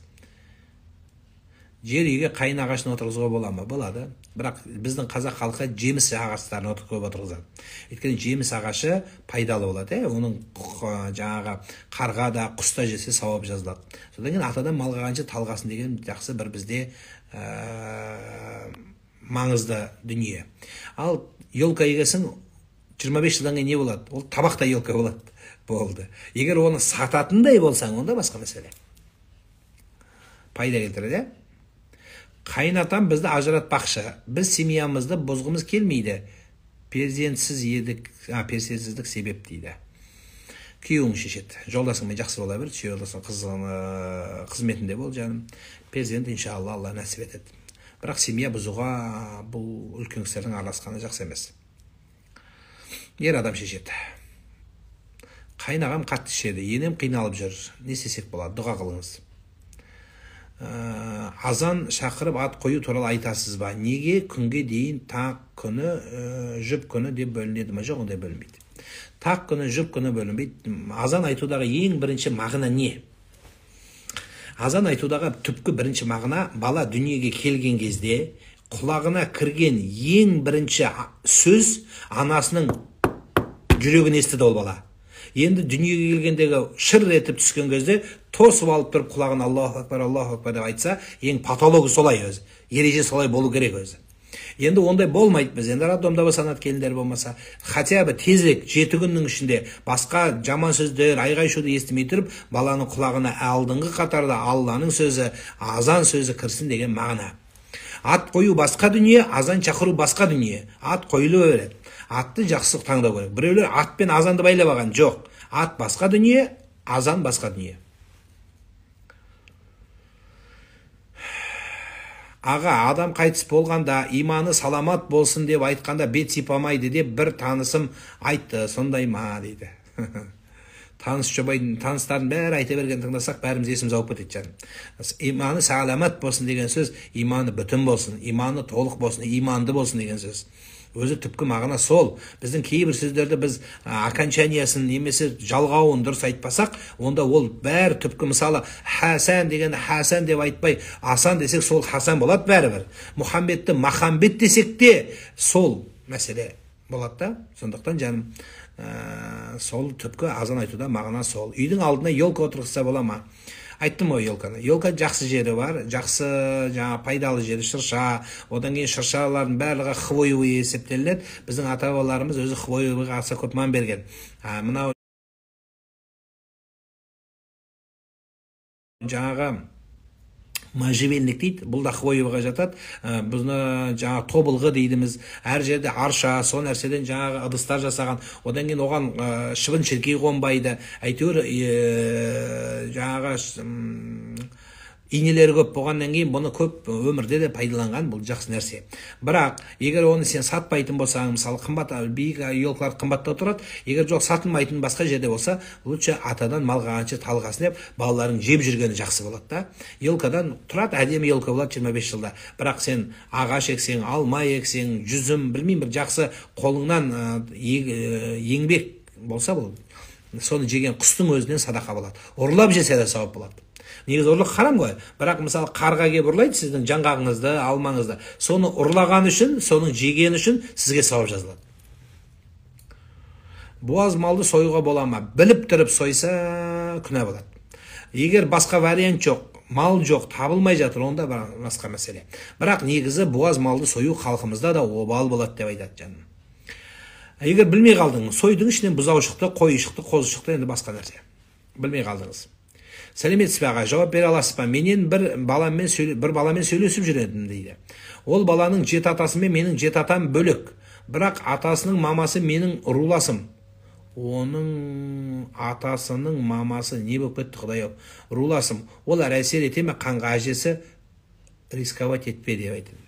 S1: Жер үйге қайын ағашын отырғызуға бола ма? Болады. Бірақ біздің қазақ халқы жеміс ағаштарын көп отырғызады. Өйткені жеміс ағашы пайдалы болады. Оның жаңағы қарға да, құс та жесе сауап жазылады. Содан кейін атадан мал қалғанша тал қалсын деген жақсы бір бізде маңызды дүние. Ал Елка егесің, 25 жылдан кейін не болады? Ол табақта елка болады. Болды. Егер оны сататындай болсаң, онда басқа мәселе. Пайда келтіреді. Қайынатам бізді ажыратпақшы. Біз семьямызды бұзғымыз келмейді. Перзентсіз едік, перзентсіздік себеп дейді. Күйеуің шешеді. Жолдасыңмен жақсы бола бер, жолдасың қызметінде бол жаным. Перзент иншалла Алла нәсіп етеді. Бірақ семья бұзуға бұл үлкен кісілердің араласқаны жақсы емес. Ер адам шешеді. Қайынағам қатты ішеді, енем қиналып жүр. Не істесек болады? Дұға қылыңыз. Азан шақырып ат қою туралы айтасыз ба? Неге күнге дейін тақ күні, жұп күні деп бөлінеді ме? Жоқ, ондай бөлінбейді. Тақ күні, жұп күні бөлінбейді. Азан айтудағы ең бірінші мағына не? Азан айтудағы түпкі бірінші мағына, бала дүниеге келген кезде құлағына кірген ең бірінші сөз анасының жүрегін естіді ол бала. Енді дүниеге келгендегі шыр етіп түскен кезде тосып алып тұрып құлағын Аллаху акбар, Аллаху акбар деп айтса, ең патологы солай өзі. Ереже солай болу керек өзі. Енді ондай болмайды біз. Енді роддомда босанады келіндер болмаса, хотя бы тезірек 7 күннің ішінде басқа жаман сөздер, айғай-шуды естімей тұрып, баланың құлағына алдыңғы қатарда Алланың сөзі, азан сөзі кірсін деген мағына. Ат қою басқа дүние, азан шақыру басқа дүние. Ат қойыла береді. Атты жақсы таңдау керек. Біреулер ат пен азанды байлап алған. Жоқ. Ат басқа дүние, азан басқа дүние. Аға, адам қайтыс болғанда иманы саламат болсын деп айтқанда бет сипамайды деп бір танысым айтты. Сондай ма дейді. Таныс жобайдың, таныстардың бәрі айта берген тыңдасақ, бәріміз есіміз ауып кетеді жаным. Иманы саламат болсын деген сөз, иманы бүтін болсын, иманы толық болсын, иманды болсын деген сөз. Өзі түпкі мағына сол. Біздің кейбір сөздерді біз окончаниясын немесе жалғауын дұрыс айтпасақ, онда ол бәрі түпкі, мысалы, Хасан деген Хасан деп айтпай, Асан десек, сол Хасан болады бәрібір. Мұхаммедті Махамбет десек те сол мәселе болады да. Сондықтан жаным, сол түпкі азан айтуда мағына сол. Үйдің алдына елка отырғызса бола ма? Айттым ғой елканы. Елка жақсы жері бар, жақсы жаңа пайдалы жері шырша. Одан кейін шыршалардың барлығы хвоевый есептелінеді. Біздің ата-бабаларымыз өзі хвоевыйға аса көп мән берген. Мынау жаңағы можжевельник дейді, бұл да хвоевыға жатады. Бұны жаңа тобылғы дейдіміз. Әр жерде арша, сол нәрседен жаңағы ыдыстар жасаған. Одан кейін оған шыбын шіркей қонбайды. Әйтеуір жаңағы инелері көп болғаннан кейін бұны көп өмірде де пайдаланған, бұл жақсы нәрсе. Бірақ егер оны сен сатпайтын болсаң, мысалы қымбат биік елкалар қымбаттау тұрады, егер жоқ сатылмайтын басқа жерде болса, лучше атадан мал қалғанша тал қалсын деп балаларың жеп жүргені жақсы болады да. Елкадан тұрады, әдемі елка болады 25 жылда. Бірақ сен ағаш ексең, алма ексең, жүзім, білмеймін, бір жақсы қолыңнан еңбек болса, бұл соны жеген құстың өзінен садақа болады. Ұрлап жесе де сауап болады. Негізі ұрлық харам ғой. Бірақ мысалы қарға келіп ұрлайды сіздің жаңғағыңызды, алмаңызды. Соны ұрлаған үшін, соның жегені үшін сізге сауап жазылады. Буаз малды союға бола ма? Біліп тұрып сойса күнә болады. Егер басқа вариант жоқ, мал жоқ, табылмай жатыр, онда басқа мәселе. Бірақ негізі буаз малды сою халқымызда да обал болады деп айтады жаным. Егер білмей қалдың, сойдың ішінен бұзау шықты, қой шықты, қозы шықты, енді басқа нәрсе. Білмей қалдыңыз. Сәлеметсіз бе аға, жауап бере аласыз ба? Менен бір баламен сөйлесіп жүредім дейді. Ол баланың жеті атасы мен менің жеті атам бөлек. Бірақ атасының мамасы менің руласым. Оның атасының мамасы не болып кетті, құдай-ау? Руласым. Ол әсер ете ме қанға әжесі рисковать етпе деп айтады.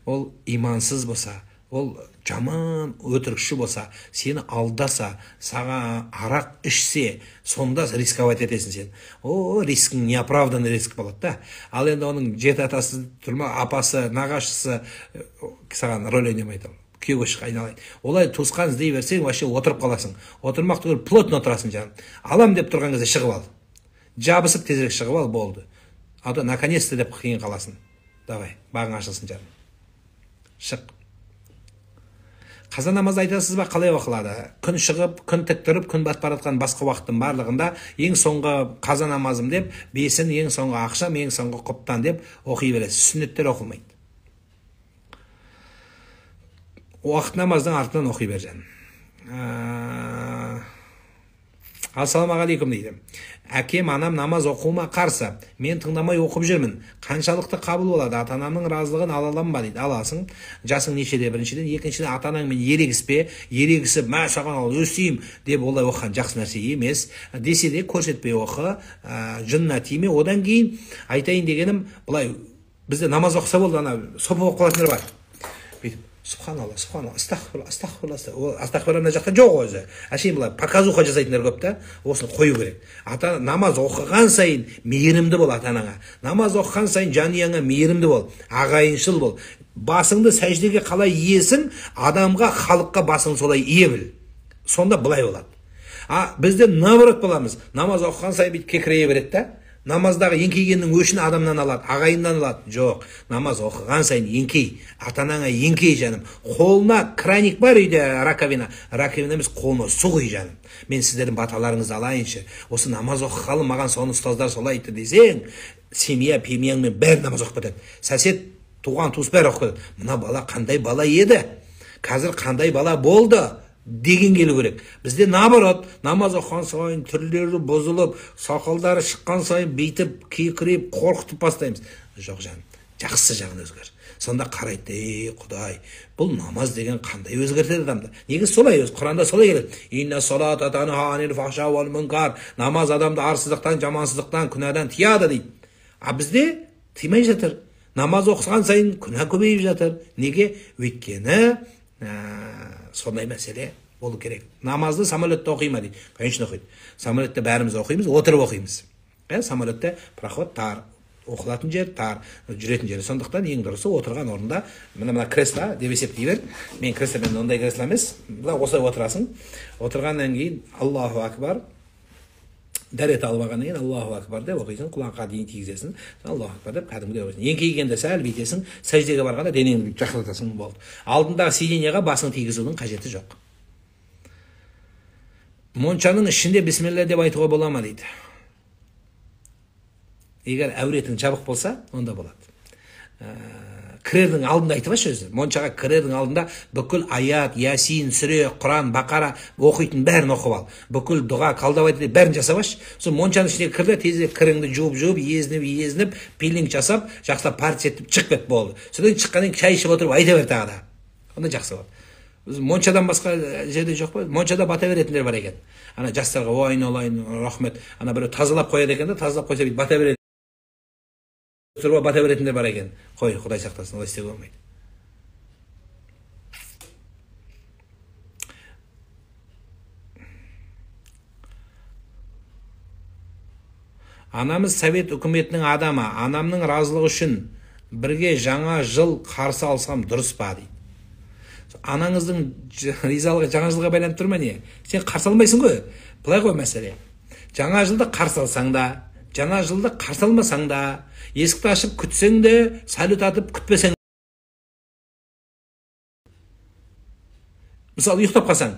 S1: Ол имансыз болса, ол жаман өтірікші болса, сені алдаса, саған арақ ішсе, сонда рисковать етесің сен. О, рискің неоправданный риск болады да. Ал енді оның жеті атасы, тұрма апасы, нағашысы саған рөл ойнамайды. Күйеуге шық айналайын. Олай туысқан іздей берсең, вообще отырып қаласың. Отырмақ түгіл плотно отырасың жаным. Алам деп тұрған кезде шығып ал. Жабысып тезірек шығып ал, болды. А то наконец-то деп қиын қаласың. Давай, бағың ашылсын жаным. Шық. Қаза намазды айтасыз ба, қалай оқылады? Күн шығып, күн тік тұрып, күн батып бара жатқан басқа уақыттың барлығында ең соңғы қаза намазым деп, бесін, ең соңғы ақшам, ең соңғы құптан деп оқи бересіз. Сүннеттер оқылмайды. Уақыт намаздың артынан оқи бер жаным. Ассалаумағалейкум дейді. Әкем, анам намаз оқуыма қарсы. Мен тыңдамай оқып жүрмін. Қаншалықты қабыл болады? Ата-анамның разылығын ала аламын ба дейді. Аласың. Жасың нешеде біріншіден, екіншіден ата-анаңмен ерегіспе. Ерегісіп, мә саған ал өсейім деп олай оқыған жақсы нәрсе емес. Десе де көрсетпей оқы, жынына тиме. Одан кейін айтайын дегенім, былай бізде намаз оқыса болды, ана сопы болып қалатындар бар. Бүйтіп субханалла, субханалла, астағфирулла, астағфирулла, ол астағфирулла мына жақта жоқ өзі. Әшейін былай показуха жасайтындар көп та, осыны қою керек. Ата намаз оқыған сайын мейірімді бол ата-анаңа. Намаз оқыған сайын жанұяңа мейірімді бол, ағайыншыл бол. Басыңды сәждеге қалай иесің, адамға, халыққа басың солай ие біл. Сонда былай болады. А бізде наоборот боламыз. Намаз оқыған сайын бүйтіп кекірейе береді да. Намаздағы еңкейгеннің өшін адамнан алады, ағайыннан алады. Жоқ, намаз оқыған сайын еңкей, ата-анаңа еңкей жаным. Қолына краник бар үйде, раковина, раковина емес, қолына су құй жаным. Мен сіздердің баталарыңызды алайыншы. Осы намаз оқығалы маған соны ұстаздар солай айтты десең, семья, пемьяңмен бәрі намаз оқып кетеді. Сосед, туған туыс бәрі оқып кетеді. Мына бала қандай бала еді? Қазір қандай бала болды? Деген келу керек. Бізде наоборот, намаз оқыған сайын түрлері бұзылып, сақалдары шыққан сайын бүйтіп кекірейіп қорқытып бастаймыз. Жоқ жаным, жақсы жағын өзгер. Сонда қарайды, ей Құдай, бұл намаз деген қандай өзгертеді адамды. Негізі солай өзі, Құранда солай келеді. Инна салата танха анил фахша вал мункар. Намаз адамды арсыздықтан, жамансыздықтан, күнәдан тияды дейді. А бізде тыймай жатыр. Намаз оқыған сайын күнә көбейіп жатыр. Неге? Өйткені сондай мәселе болу керек. Намазды самолетте оқи ма дейді. Конечно оқиды. Самолетте бәріміз оқимыз, отырып оқимыз. Самолетте проход тар, оқылатын жер тар, жүретін жер. Сондықтан ең дұрысы отырған орында мына кресло деп есептей бер. Мен кресло, мен ондай кресло емес. Былай осылай отырасың. Отырғаннан кейін Аллаху акбар дәрет алып алғаннан кейін Аллаху акбар деп оқисың, құлаққа дейін тигізесің. Аллаху акбар деп кәдімгідей оқисың. Еңкейгенде сәл бүйтесің, сәждеге барғанда денеңді бүйтіп жақындатасың, болды. Алдындағы сиденьеға басың тигізудің қажеті жоқ. Моншаның ішінде бисмилла деп айтуға бола ма дейді. Егер әуретің жабық болса, онда болады. Кірердің алдында айтып алшы өзі. Моншаға кірердің алдында бүкіл аят, ясин, сүре, Құран, Бақара оқитын бәрін оқып ал. Бүкіл дұға, колдовать бәрін жасап алшы. Сол моншаның ішіне кір де тезірек кіріңді жуып-жуып, езініп-езініп, пилинг жасап, жақсылап партия етіп шығып кет болды. Содан шыққаннан кейін шай ішіп отырып айта бер тағы да. Онда жақсы болады. Моншадан басқа жерде жоқ па? Моншада бата беретіндер бар екен. Ана жастарға ой айналайын, рахмет. Ана біреу тазалап қояды екен да, тазалап қойса бүйтіп бата береді. Тұрып бата беретіндер бар екен. Қой, Құдай сақтасын, олай істеуге болмайды. Анамыз совет үкіметінің адамы. Анамның разылығы үшін бірге жаңа жыл қарсы алсам дұрыс па дейді. Анаңыздың ризалығы жаңа жылға байланып тұр ма не? Сен қарсы алмайсың ғой. Былай ғой мәселе. Жаңа жылды қарсы алсаң да, жаңа жылды қарсы алмасаң да, есікті ашып күтсең де, салют атып күтпесең. Мысалы, ұйықтап қалсаң,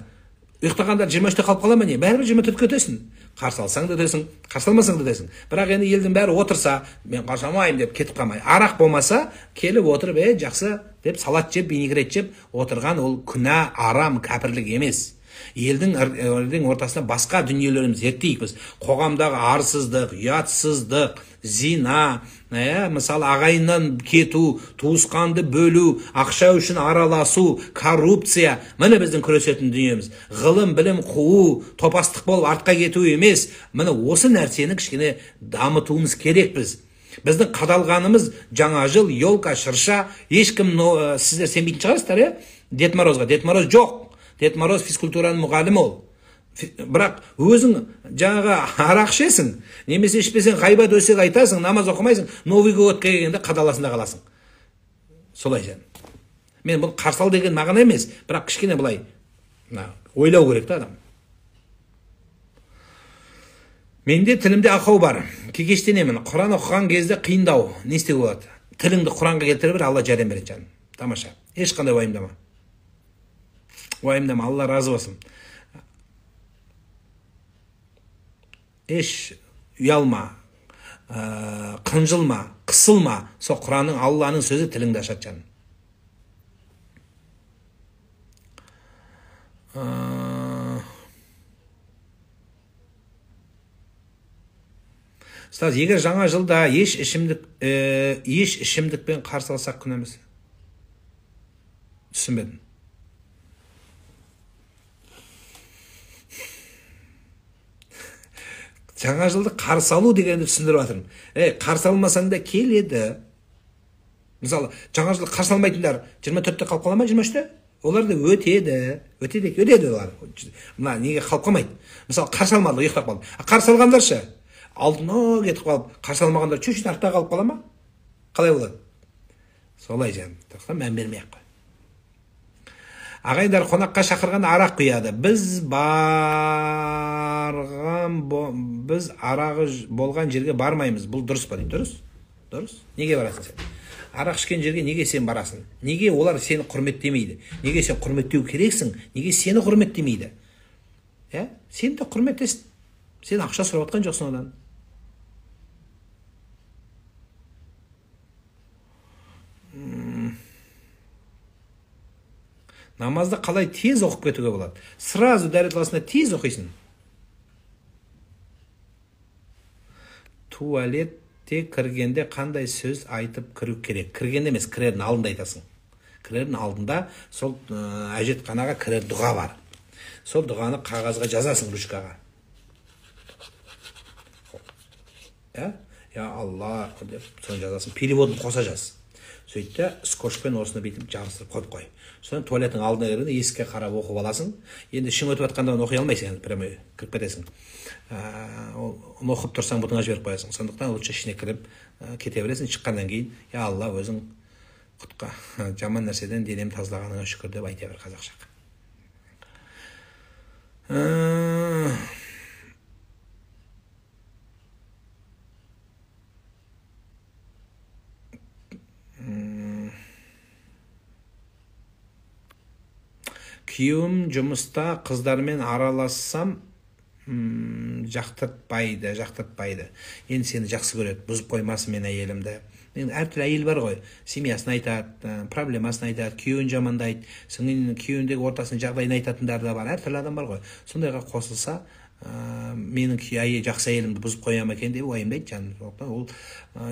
S1: ұйықтағандар 23-те қалып қала ма не? Бәрібір 24-ке өтесің. Қарсы алсаң да өтесің, қарсы алмасаң да өтесің. Бірақ енді елдің бәрі отырса, мен қарсы алмаймын деп кетіп қалмай. Арақ болмаса, келіп отырып, жақсы деп салат жеп, винегрет жеп отырған ол күнә, арам, кәпірлік емес. Елдің ортасына басқа дүниелеріміз зерттейік біз. Қоғамдағы арсыздық, ұятсыздық, зина, мысалы ағайыннан кету, туысқанды бөлу, ақша үшін араласу, коррупция, міне біздің күресетін дүниеміз. Ғылым, білім қуу, топастық болып артқа кету емес. Міне осы нәрсені кішкене дамытуымыз керек біз. Біздің қадалғанымыз жаңа жыл, елка, шырша, ешкім, сіздер сенбейтін шығарсыздар, Дед Морозға. Дед Мороз жоқ. Дед Мороз физкультураның мұғалімі ол. Бірақ өзің жаңағы арақ ішесің, немесе ішпесең ғайбат өсек айтасың, намаз оқымайсың, Новый год келгенде қадаласың да қаласың. Солай жан. Мен бұл қарсы ал деген мағына емес, бірақ кішкене былай ойлау керек та адам. Менде тілімде ақау бар. Кекештенемін. Құран оқыған кезде қиындау. Не істеуге болады? Тіліңді Құранға келтіре бер, Алла жәрдем береді жаным. Тамаша. Ешқандай уайымдама. Уайымдама, Алла разы болсын. Еш ұялма, қынжылма, қысылма. Сол Құранның, Алланың сөзі тіліңді ашады жаным. Ұстаз, егер жаңа жылда еш ішімдікпен қарсы алсақ күнә емес? Түсінбедім. Жаңа жылды қарсы алу дегенді түсіндіріп жатырмын. Қарсы алмасаң да келеді. Мысалы, жаңа жылды қарсы алмайтындар 24-те қалып қала ма, 23-те? Олар да өтеді. Өтеді олар. Мына неге қалып қалмайды? Мысалы, қарсы алмады, ұйықтап қалды. Қарсы алғандар ше? Алдына кетіп қалып, қарсы алмағандар чуть-чуть артта қалып қала ма? Қалай болады? Солай жаным. Тоқтан мән бермей ақ қой. Ағайындар қонаққа шақырғанда арақ құяды. Біз арағы болған жерге бармаймыз. Бұл дұрыс па дейді? Дұрыс. Дұрыс. Неге барасың сен? Арақ ішкен жерге неге сен барасың? Неге олар сені құрметтемейді? Неге сен құрметтеу керексің? Неге сені құрметтемейді? Иә? Сен де құрметтесін. Сен ақша сұрап отқан жоқсың одан. Намазды қалай тез оқып кетуге болады? Сразу дәрет аласында тез оқисың. Туалетте кіргенде қандай сөз айтып кіру керек? Кіргенде емес, кірердің алдында айтасың. Кірердің алдында сол әжетханаға кірер дұға бар. Сол дұғаны қағазға жазасың, ручкаға. Я Алла деп соны жазасың. Переводын қоса жаз. Сөйтті, скотчпен осыны бүйтіп жабыстырып қойып қой. Соны туалеттің алдына кіргенде есікке қарап оқып аласың. Енді ішің өтіп жатқанда оны оқи алмайсың, енді прямо кіріп кетесің. Оны оқып тұрсаң бұтыңа жіберіп қоясың. Сондықтан лучше ішіне кіріп кете бересің. Шыққаннан кейін, я Алла, өзің құтқа жаман нәрседен денем тазалағаныңа шүкір деп айта бер қазақша. Күйеуім жұмыста қыздармен аралассам жақтыртпайды. Енді сені жақсы көреді, бұзып қоймасын мен әйелімді. Енді әртүрлі әйел бар ғой, семьясын айтады, проблемасын айтады, күйеуін жамандайды, сіңлінің күйеуіндегі ортасының жағдайын айтатындар да бар, әртүрлі адам бар ғой. Сондайға қосылса, менің жақсы әйелімді бұзып қоя ма екен деп уайымдайды жаным. Сондықтан ол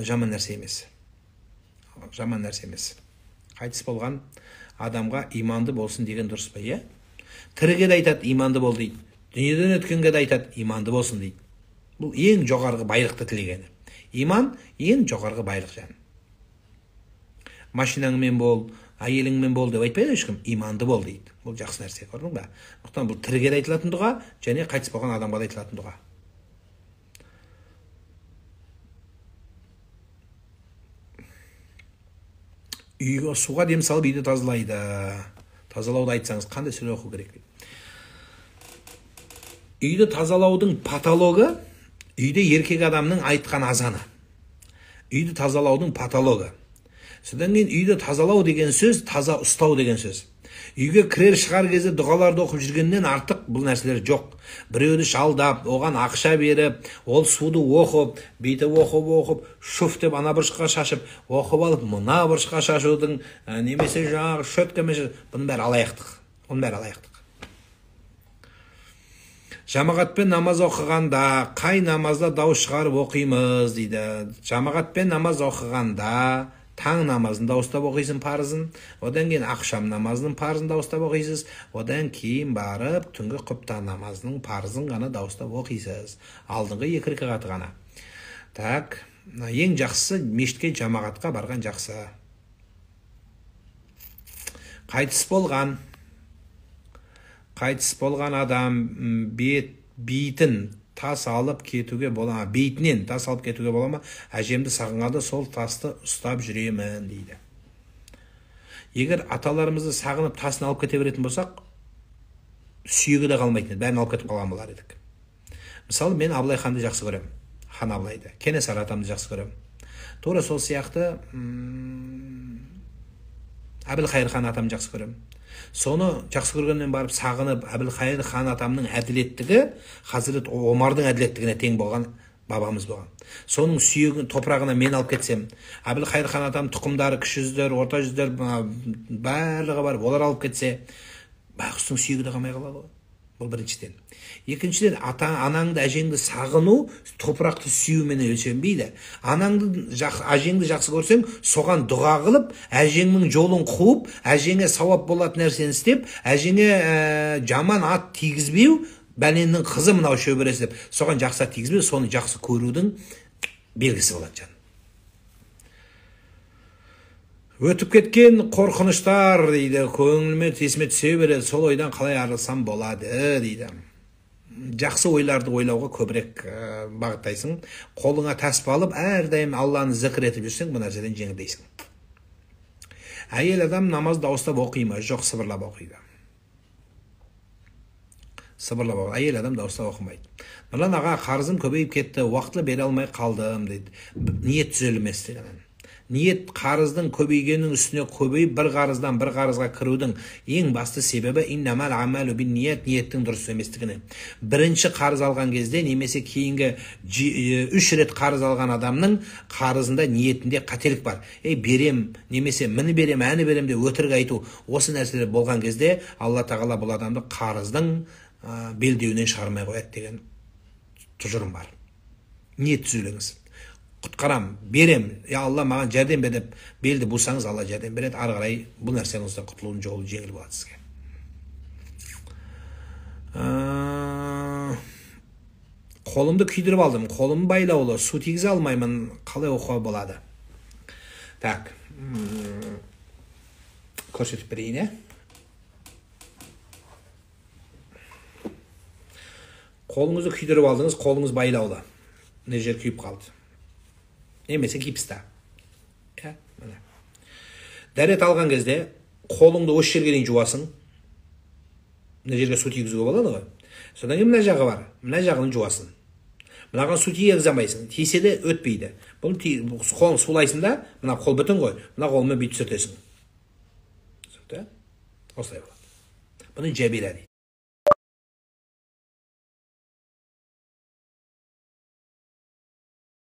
S1: жаман нәрсе емес. Жаман нәрсе емес. Қайтыс болған адамға иманды болсын деген дұрыс па, иә? Тіріге де айтады, иманды бол дейді. Дүниеден өткенге де айтады, иманды болсын дейді. Бұл ең жоғарғы байлықты тілегені. Иман ең жоғарғы байлық жаным. Машинаңмен бол, әйеліңмен бол деп айтпайды ешкім, иманды бол дейді. Бұл жақсы нәрсе, көрдің ба? Сондықтан бұл тіріге де айтылатын дұға, және қайтыс болған адамға да айтылатын дұға. Үйге суға дем салып үйді тазалайды. Тазалауды айтсаңыз, қандай сүре оқу керек дейді. Үйді тазалаудың патологы үйде еркек адамның айтқан азаны. Үйді тазалаудың патологы. Содан кейін үйді тазалау деген сөз, таза ұстау деген сөз. Үйге кірер шығар кезде дұғаларды оқып жүргеннен артық бұл нәрселер жоқ. Біреуді жалдап, оған ақша беріп, ол суды оқып, бүйтіп оқып, шуф деп ана бұрышқа шашып, оқып алып мына бұрышқа шашудың, немесе жаңағы щеткамен, бұның бәрі алаяқтық. Оның бәрі алаяқтық. Жамағатпен намаз оқығанда қай намазда дауыс шығарып оқимыз дейді. Жамағатпен намаз оқығанда таң намазын дауыстап оқисың парызын, одан кейін ақшам намазының парызын дауыстап оқисыз, одан кейін барып түнгі құптан намазының парызын ғана дауыстап оқисыз. Алдыңғы екі ракағаты ғана. Так, ең жақсысы мешітке жамағатқа барған жақсы. Қайтыс болған адам бейтін тас алып кетуге бола ма? Бейтінен тас алып кетуге бола ма? Әжемді сағынғанда сол тасты ұстап жүремін дейді. Егер аталарымызды сағынып тасын алып кете беретін болсақ, сүйегі де қалмайтын еді, бәрін алып кетіп қалған болар едік. Мысалы, мен Абылай ханды жақсы көремін. Хан Абылайды, Кенесары атамды жақсы көремін. Тура сол сияқты Әбілқайыр хан атамды жақсы көремін. Соны жақсы көргеннен барып сағынып, Әбілқайыр хан атамның әділеттігі Хазірет Омардың әділеттігіне тең болған бабамыз болған. Соның сүйегін топырағына мен алып кетсем, Әбілқайыр хан атам тұқымдары, кіші жүздер, орта жүздер, барлығы бар, олар алып кетсе, байғұстың сүйегі де қалмай қалады ғой. Бұл біріншіден. Екіншіден, ата анаңды, әжеңді сағыну топырақты сүюмен өлшенбейді. Анаңды, әжеңді жақсы көрсең, соған дұға қылып, әжеңнің жолын қуып, әжеңе сауап болатын нәрсені істеп, әжеңе жаман ат тигізбеу, бәленнің қызы мынау шөбересі деп, соған жақсы ат тигізбеу, соны жақсы көрудің белгісі болады жаным. Өтіп кеткен қорқыныштар дейді, көңіліме есіме түсе береді, сол ойдан қалай арылсам болады дейді. Жақсы ойларды ойлауға көбірек бағыттайсың. Қолыңа таспа алып, әрдайым Алланы зікір етіп жүрсең, бұл нәрседен жеңілдейсің. Әйел адам намаз дауыстап оқи ма? Жоқ, сыбырлап оқиды. Сыбырлап оқиды. Әйел адам дауыстап оқымайды. Нұрлан аға, қарызым көбейіп кетті, уақытылы бере алмай қалдым дейді. Ниет түзелмес деген. Ниет қарыздың көбейгенінің үстіне көбейіп, бір қарыздан бір қарызға кірудің ең басты себебі иннамал амалу бин ниет, ниеттің дұрыс еместігіне. Бірінші қарыз алған кезде немесе кейінгі 3 рет қарыз алған адамның қарызында ниетінде қателік бар. Ей, берем, немесе міні берем, әні берем деп өтірік айту, осы нәрселер болған кезде Алла тағала бұл адамды қарыздың белдеуінен шығармай қояды деген тұжырым бар. Ниет түзеліңіз. Құтқарам, берем, я Алла маған жәрдем бер деп белді бусаңыз, Алла жәрдем береді. Ары қарай бұл нәрсеңізден құтылудың жолы жеңіл болады сізге. Қолымды күйдіріп алдым, қолым байлаулы, су тигізе алмаймын, қалай оқуға болады? Так, көрсетіп берейін, Қолыңызды күйдіріп алдыңыз, қолыңыз байлаулы. Мына жер күйіп қалды. Немесе гипста. Дәрет алған кезде қолыңды осы жерге дейін жуасың. Мына жерге су тигізуге болады ғой. Содан кейін мына жағы бар. Мына жағын жуасың. Мынаған су тигізе алмайсың. Тисе де өтпейді. Бұны қолын сулайсың да, мына қол бүтін ғой. Мына қолмен бүйтіп сүртесің. Түсінікті? Осылай болады. Бұны жабира дейді.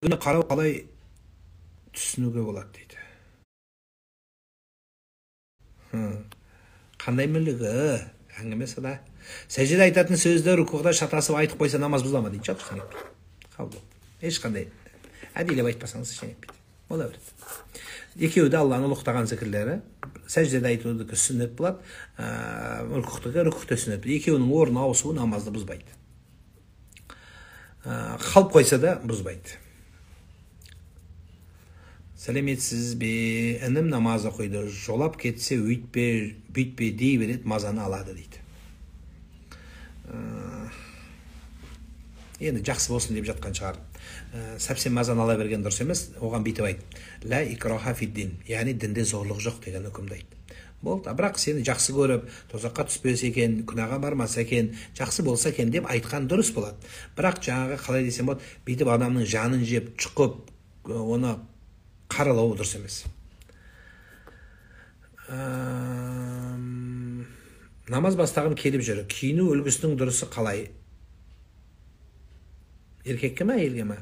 S1: Бұны қарау қалай түсінуге болады дейді. Қандай мүлігі? Әңгіме сада. Сәжде айтатын сөзді рукуғда шатасып айтып қойса намаз бұзыла ма дейді. Жоқ, ештеңе етпейді. Қабыл болды. Ешқандай әдейілеп айтпасаңыз ештеңе етпейді. Бола береді. Екеуі де Алланың ұлықтаған зікірлері. Сәждеде айтудікі сүннет болады, рукуғдікі рукуғда сүннет. Екеуінің орны ауысуы намазды бұзбайды. Қалып қойса да бұзбайды. Сәлеметсіз бе, інім намаз оқиды, жолап кетсе өйтпе, бүйтпе дей береді, мазаны алады дейді. Енді жақсы болсын деп жатқан шығар. Сәпсен мазаны ала берген дұрыс емес, оған бүйтіп айт. Ла икраха фид-дин, яғни дінде зорлық жоқ деген үкімді айт. Болды, бірақ сені жақсы көріп, тозаққа түспесе екен, күнәға бармаса екен, жақсы болса екен деп айтқан дұрыс болады. Бірақ жаңағы қалай десем болады, бүйтіп адамның жанын жеп, чұқып, оны қаралауы дұрыс емес. Намаз бастағым келіп жүр. Киіну үлгісінің дұрысы қалай? Еркекке ме, әйелге ме?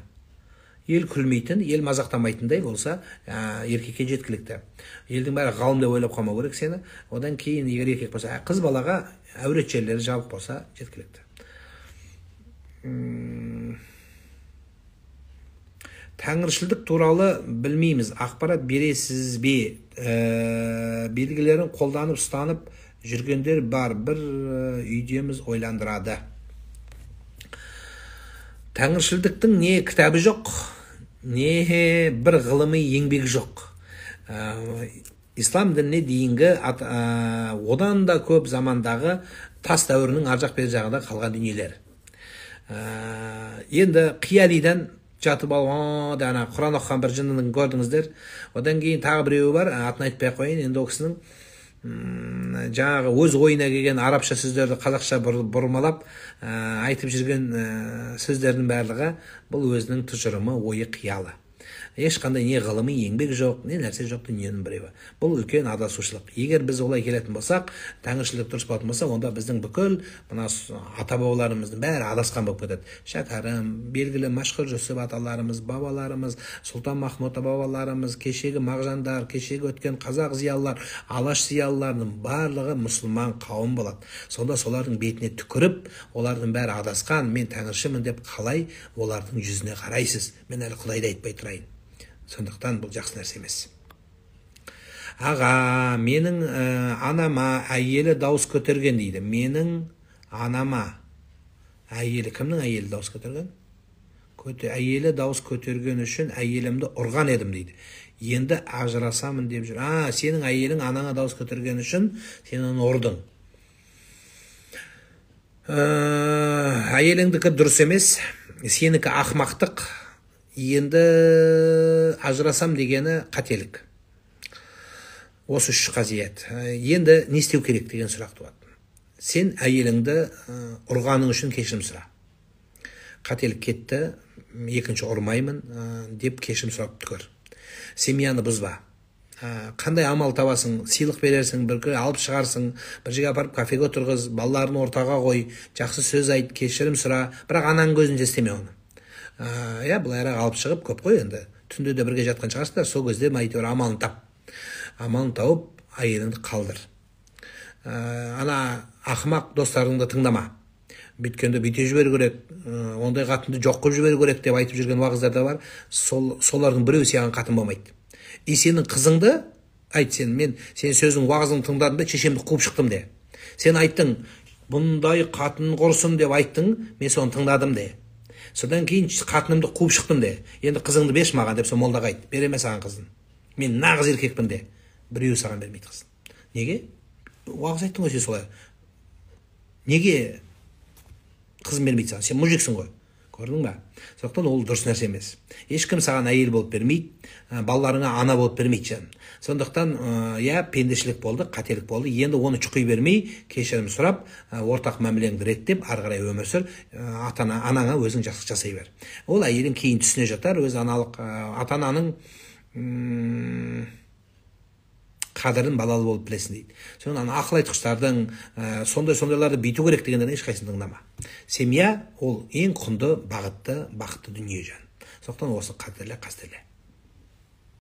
S1: Ел күлмейтін, ел мазақтамайтындай болса, еркекке жеткілікті. Елдің бәрі ғалым деп ойлап қалмау керек сені. Одан кейін егер еркек болса, қыз балаға әурет жерлері жабық болса жеткілікті. Тәңіршілдік туралы білмейміз. Ақпарат бересіз бе? Белгілерін қолданып, ұстанып жүргендер бар. Бір үйдеміз ойландырады. Тәңіршілдіктің не кітабы жоқ, не бір ғылыми еңбегі жоқ. Ислам дініне дейінгі одан да көп замандағы тас дәуірінің ар жақ бер жағында қалған дүниелер. Енді қиялидан жатып алып, ана Құран оқыған бір жынның көрдіңіздер. Одан кейін тағы біреуі бар, атын айтпай ақ қояйын. Енді ол кісінің жаңағы өз ойына келген арабша сөздерді қазақша бұрмалап айтып жүрген сөздердің барлығы бұл өзінің тұжырымы, ойы, қиялы. Ешқандай не ғылыми еңбек жоқ, не нәрсе жоқ дүниенің біреуі. Бұл үлкен адасушылық. Егер біз олай келетін болсақ, тәңіршілдік дұрыс болатын болса, онда біздің бүкіл мына ата бабаларымыздың бәрі адасқан болып кетеді. Шәкәрім, белгілі Мәшһүр Жүсіп аталарымыз, бабаларымыз, Сұлтан Махмұт бабаларымыз, кешегі мағжандар, кешегі өткен қазақ зиялылар, алаш зиялыларының барлығы мұсылман қауым болады. Сонда солардың бетіне түкіріп, олардың бәрі адасқан, мен тәңіршімін деп қалай олардың жүзіне қарайсыз? Мен әлі Құдайды айтпай тұрайын. Сондықтан бұл жақсы нәрсе емес. Аға, менің анама әйелі дауыс көтерген дейді. Менің анама әйелі, кімнің әйелі дауыс көтерген? Әйелі дауыс көтерген үшін әйелімді ұрған едім дейді. Енді ажырасамын деп жүр. Сенің әйелің анаңа дауыс көтерген үшін сен оны ұрдың. Әйеліңдікі дұрыс емес, сенікі ақмақтық. Енді ажырасам дегені қателік. Осы үш қасиет. Енді не істеу керек деген сұрақ туады. Сен әйеліңді ұрғаның үшін кешірім сұра. Қателік кетті, екінші ұрмаймын деп кешірім сұрап көр. Семьяны бұзба. Қандай амал табасың, сыйлық берерсің, бір алып шығарсың, бір жерге апарып кафеге отырғыз, балаларын ортаға қой, жақсы сөз айт, кешірім сұра, бірақ ананың көзінше істеме оны. Иә, былайырақ алып шығып, көп қой енді. Түнде де бірге жатқан шығарсыздар, сол кезде әйтеуір амалын тап. Амалын тауып, әйеліңді қалдыр. Ана ақымақ достарыңды тыңдама. Бүйткенде бүйте жіберу керек, ондай қатынды жоқ қылып жіберу керек деп айтып жүрген уағыздар да бар. Солардың біреуі саған қатын болмайды. И сенің қызыңды айт, сен, мен сенің сөзің уағызыңды тыңдадым да шешемді қуып шықтым де. Сен айттың, бұндай қатын құрсын деп айттың, мен соны тыңдадым де. Содан кейін қатынымды қуып шықтым де. Енді қызыңды берші маған деп сол молдаға айт. Береме саған қызын. Мен нағыз еркекпін де. Біреуі саған бермейді қызын. Неге? Уағыз айттың ғой сен солай. Неге қызын бермейді саған? Сен мужиксің ғой. Көрдің ба? Сондықтан ол дұрыс нәрсе емес. Ешкім саған әйел болып бермейді, балаларыңа ана болып бермейді жаным. Сондықтан, иә, пендешілік болды, қателік болды. Енді оны чұқи бермей, кешірім сұрап, ортақ мәмілеңді реттеп, ары қарай өмір сүр, ата-ана, анаңа өзің жақсы жасай бер. Ол әйелің кейін түсіне жатар, өз аналық ата-ананың қадірін балалы болып білесің дейді. Соны ана ақыл айтқыштардың, сондай-сондайларды бүйту керек дегендердің ешқайсысын тыңдама. Семья ол ең құнды, бағытты, бақытты дүние жан. Сондықтан осы қадірле, қастерле.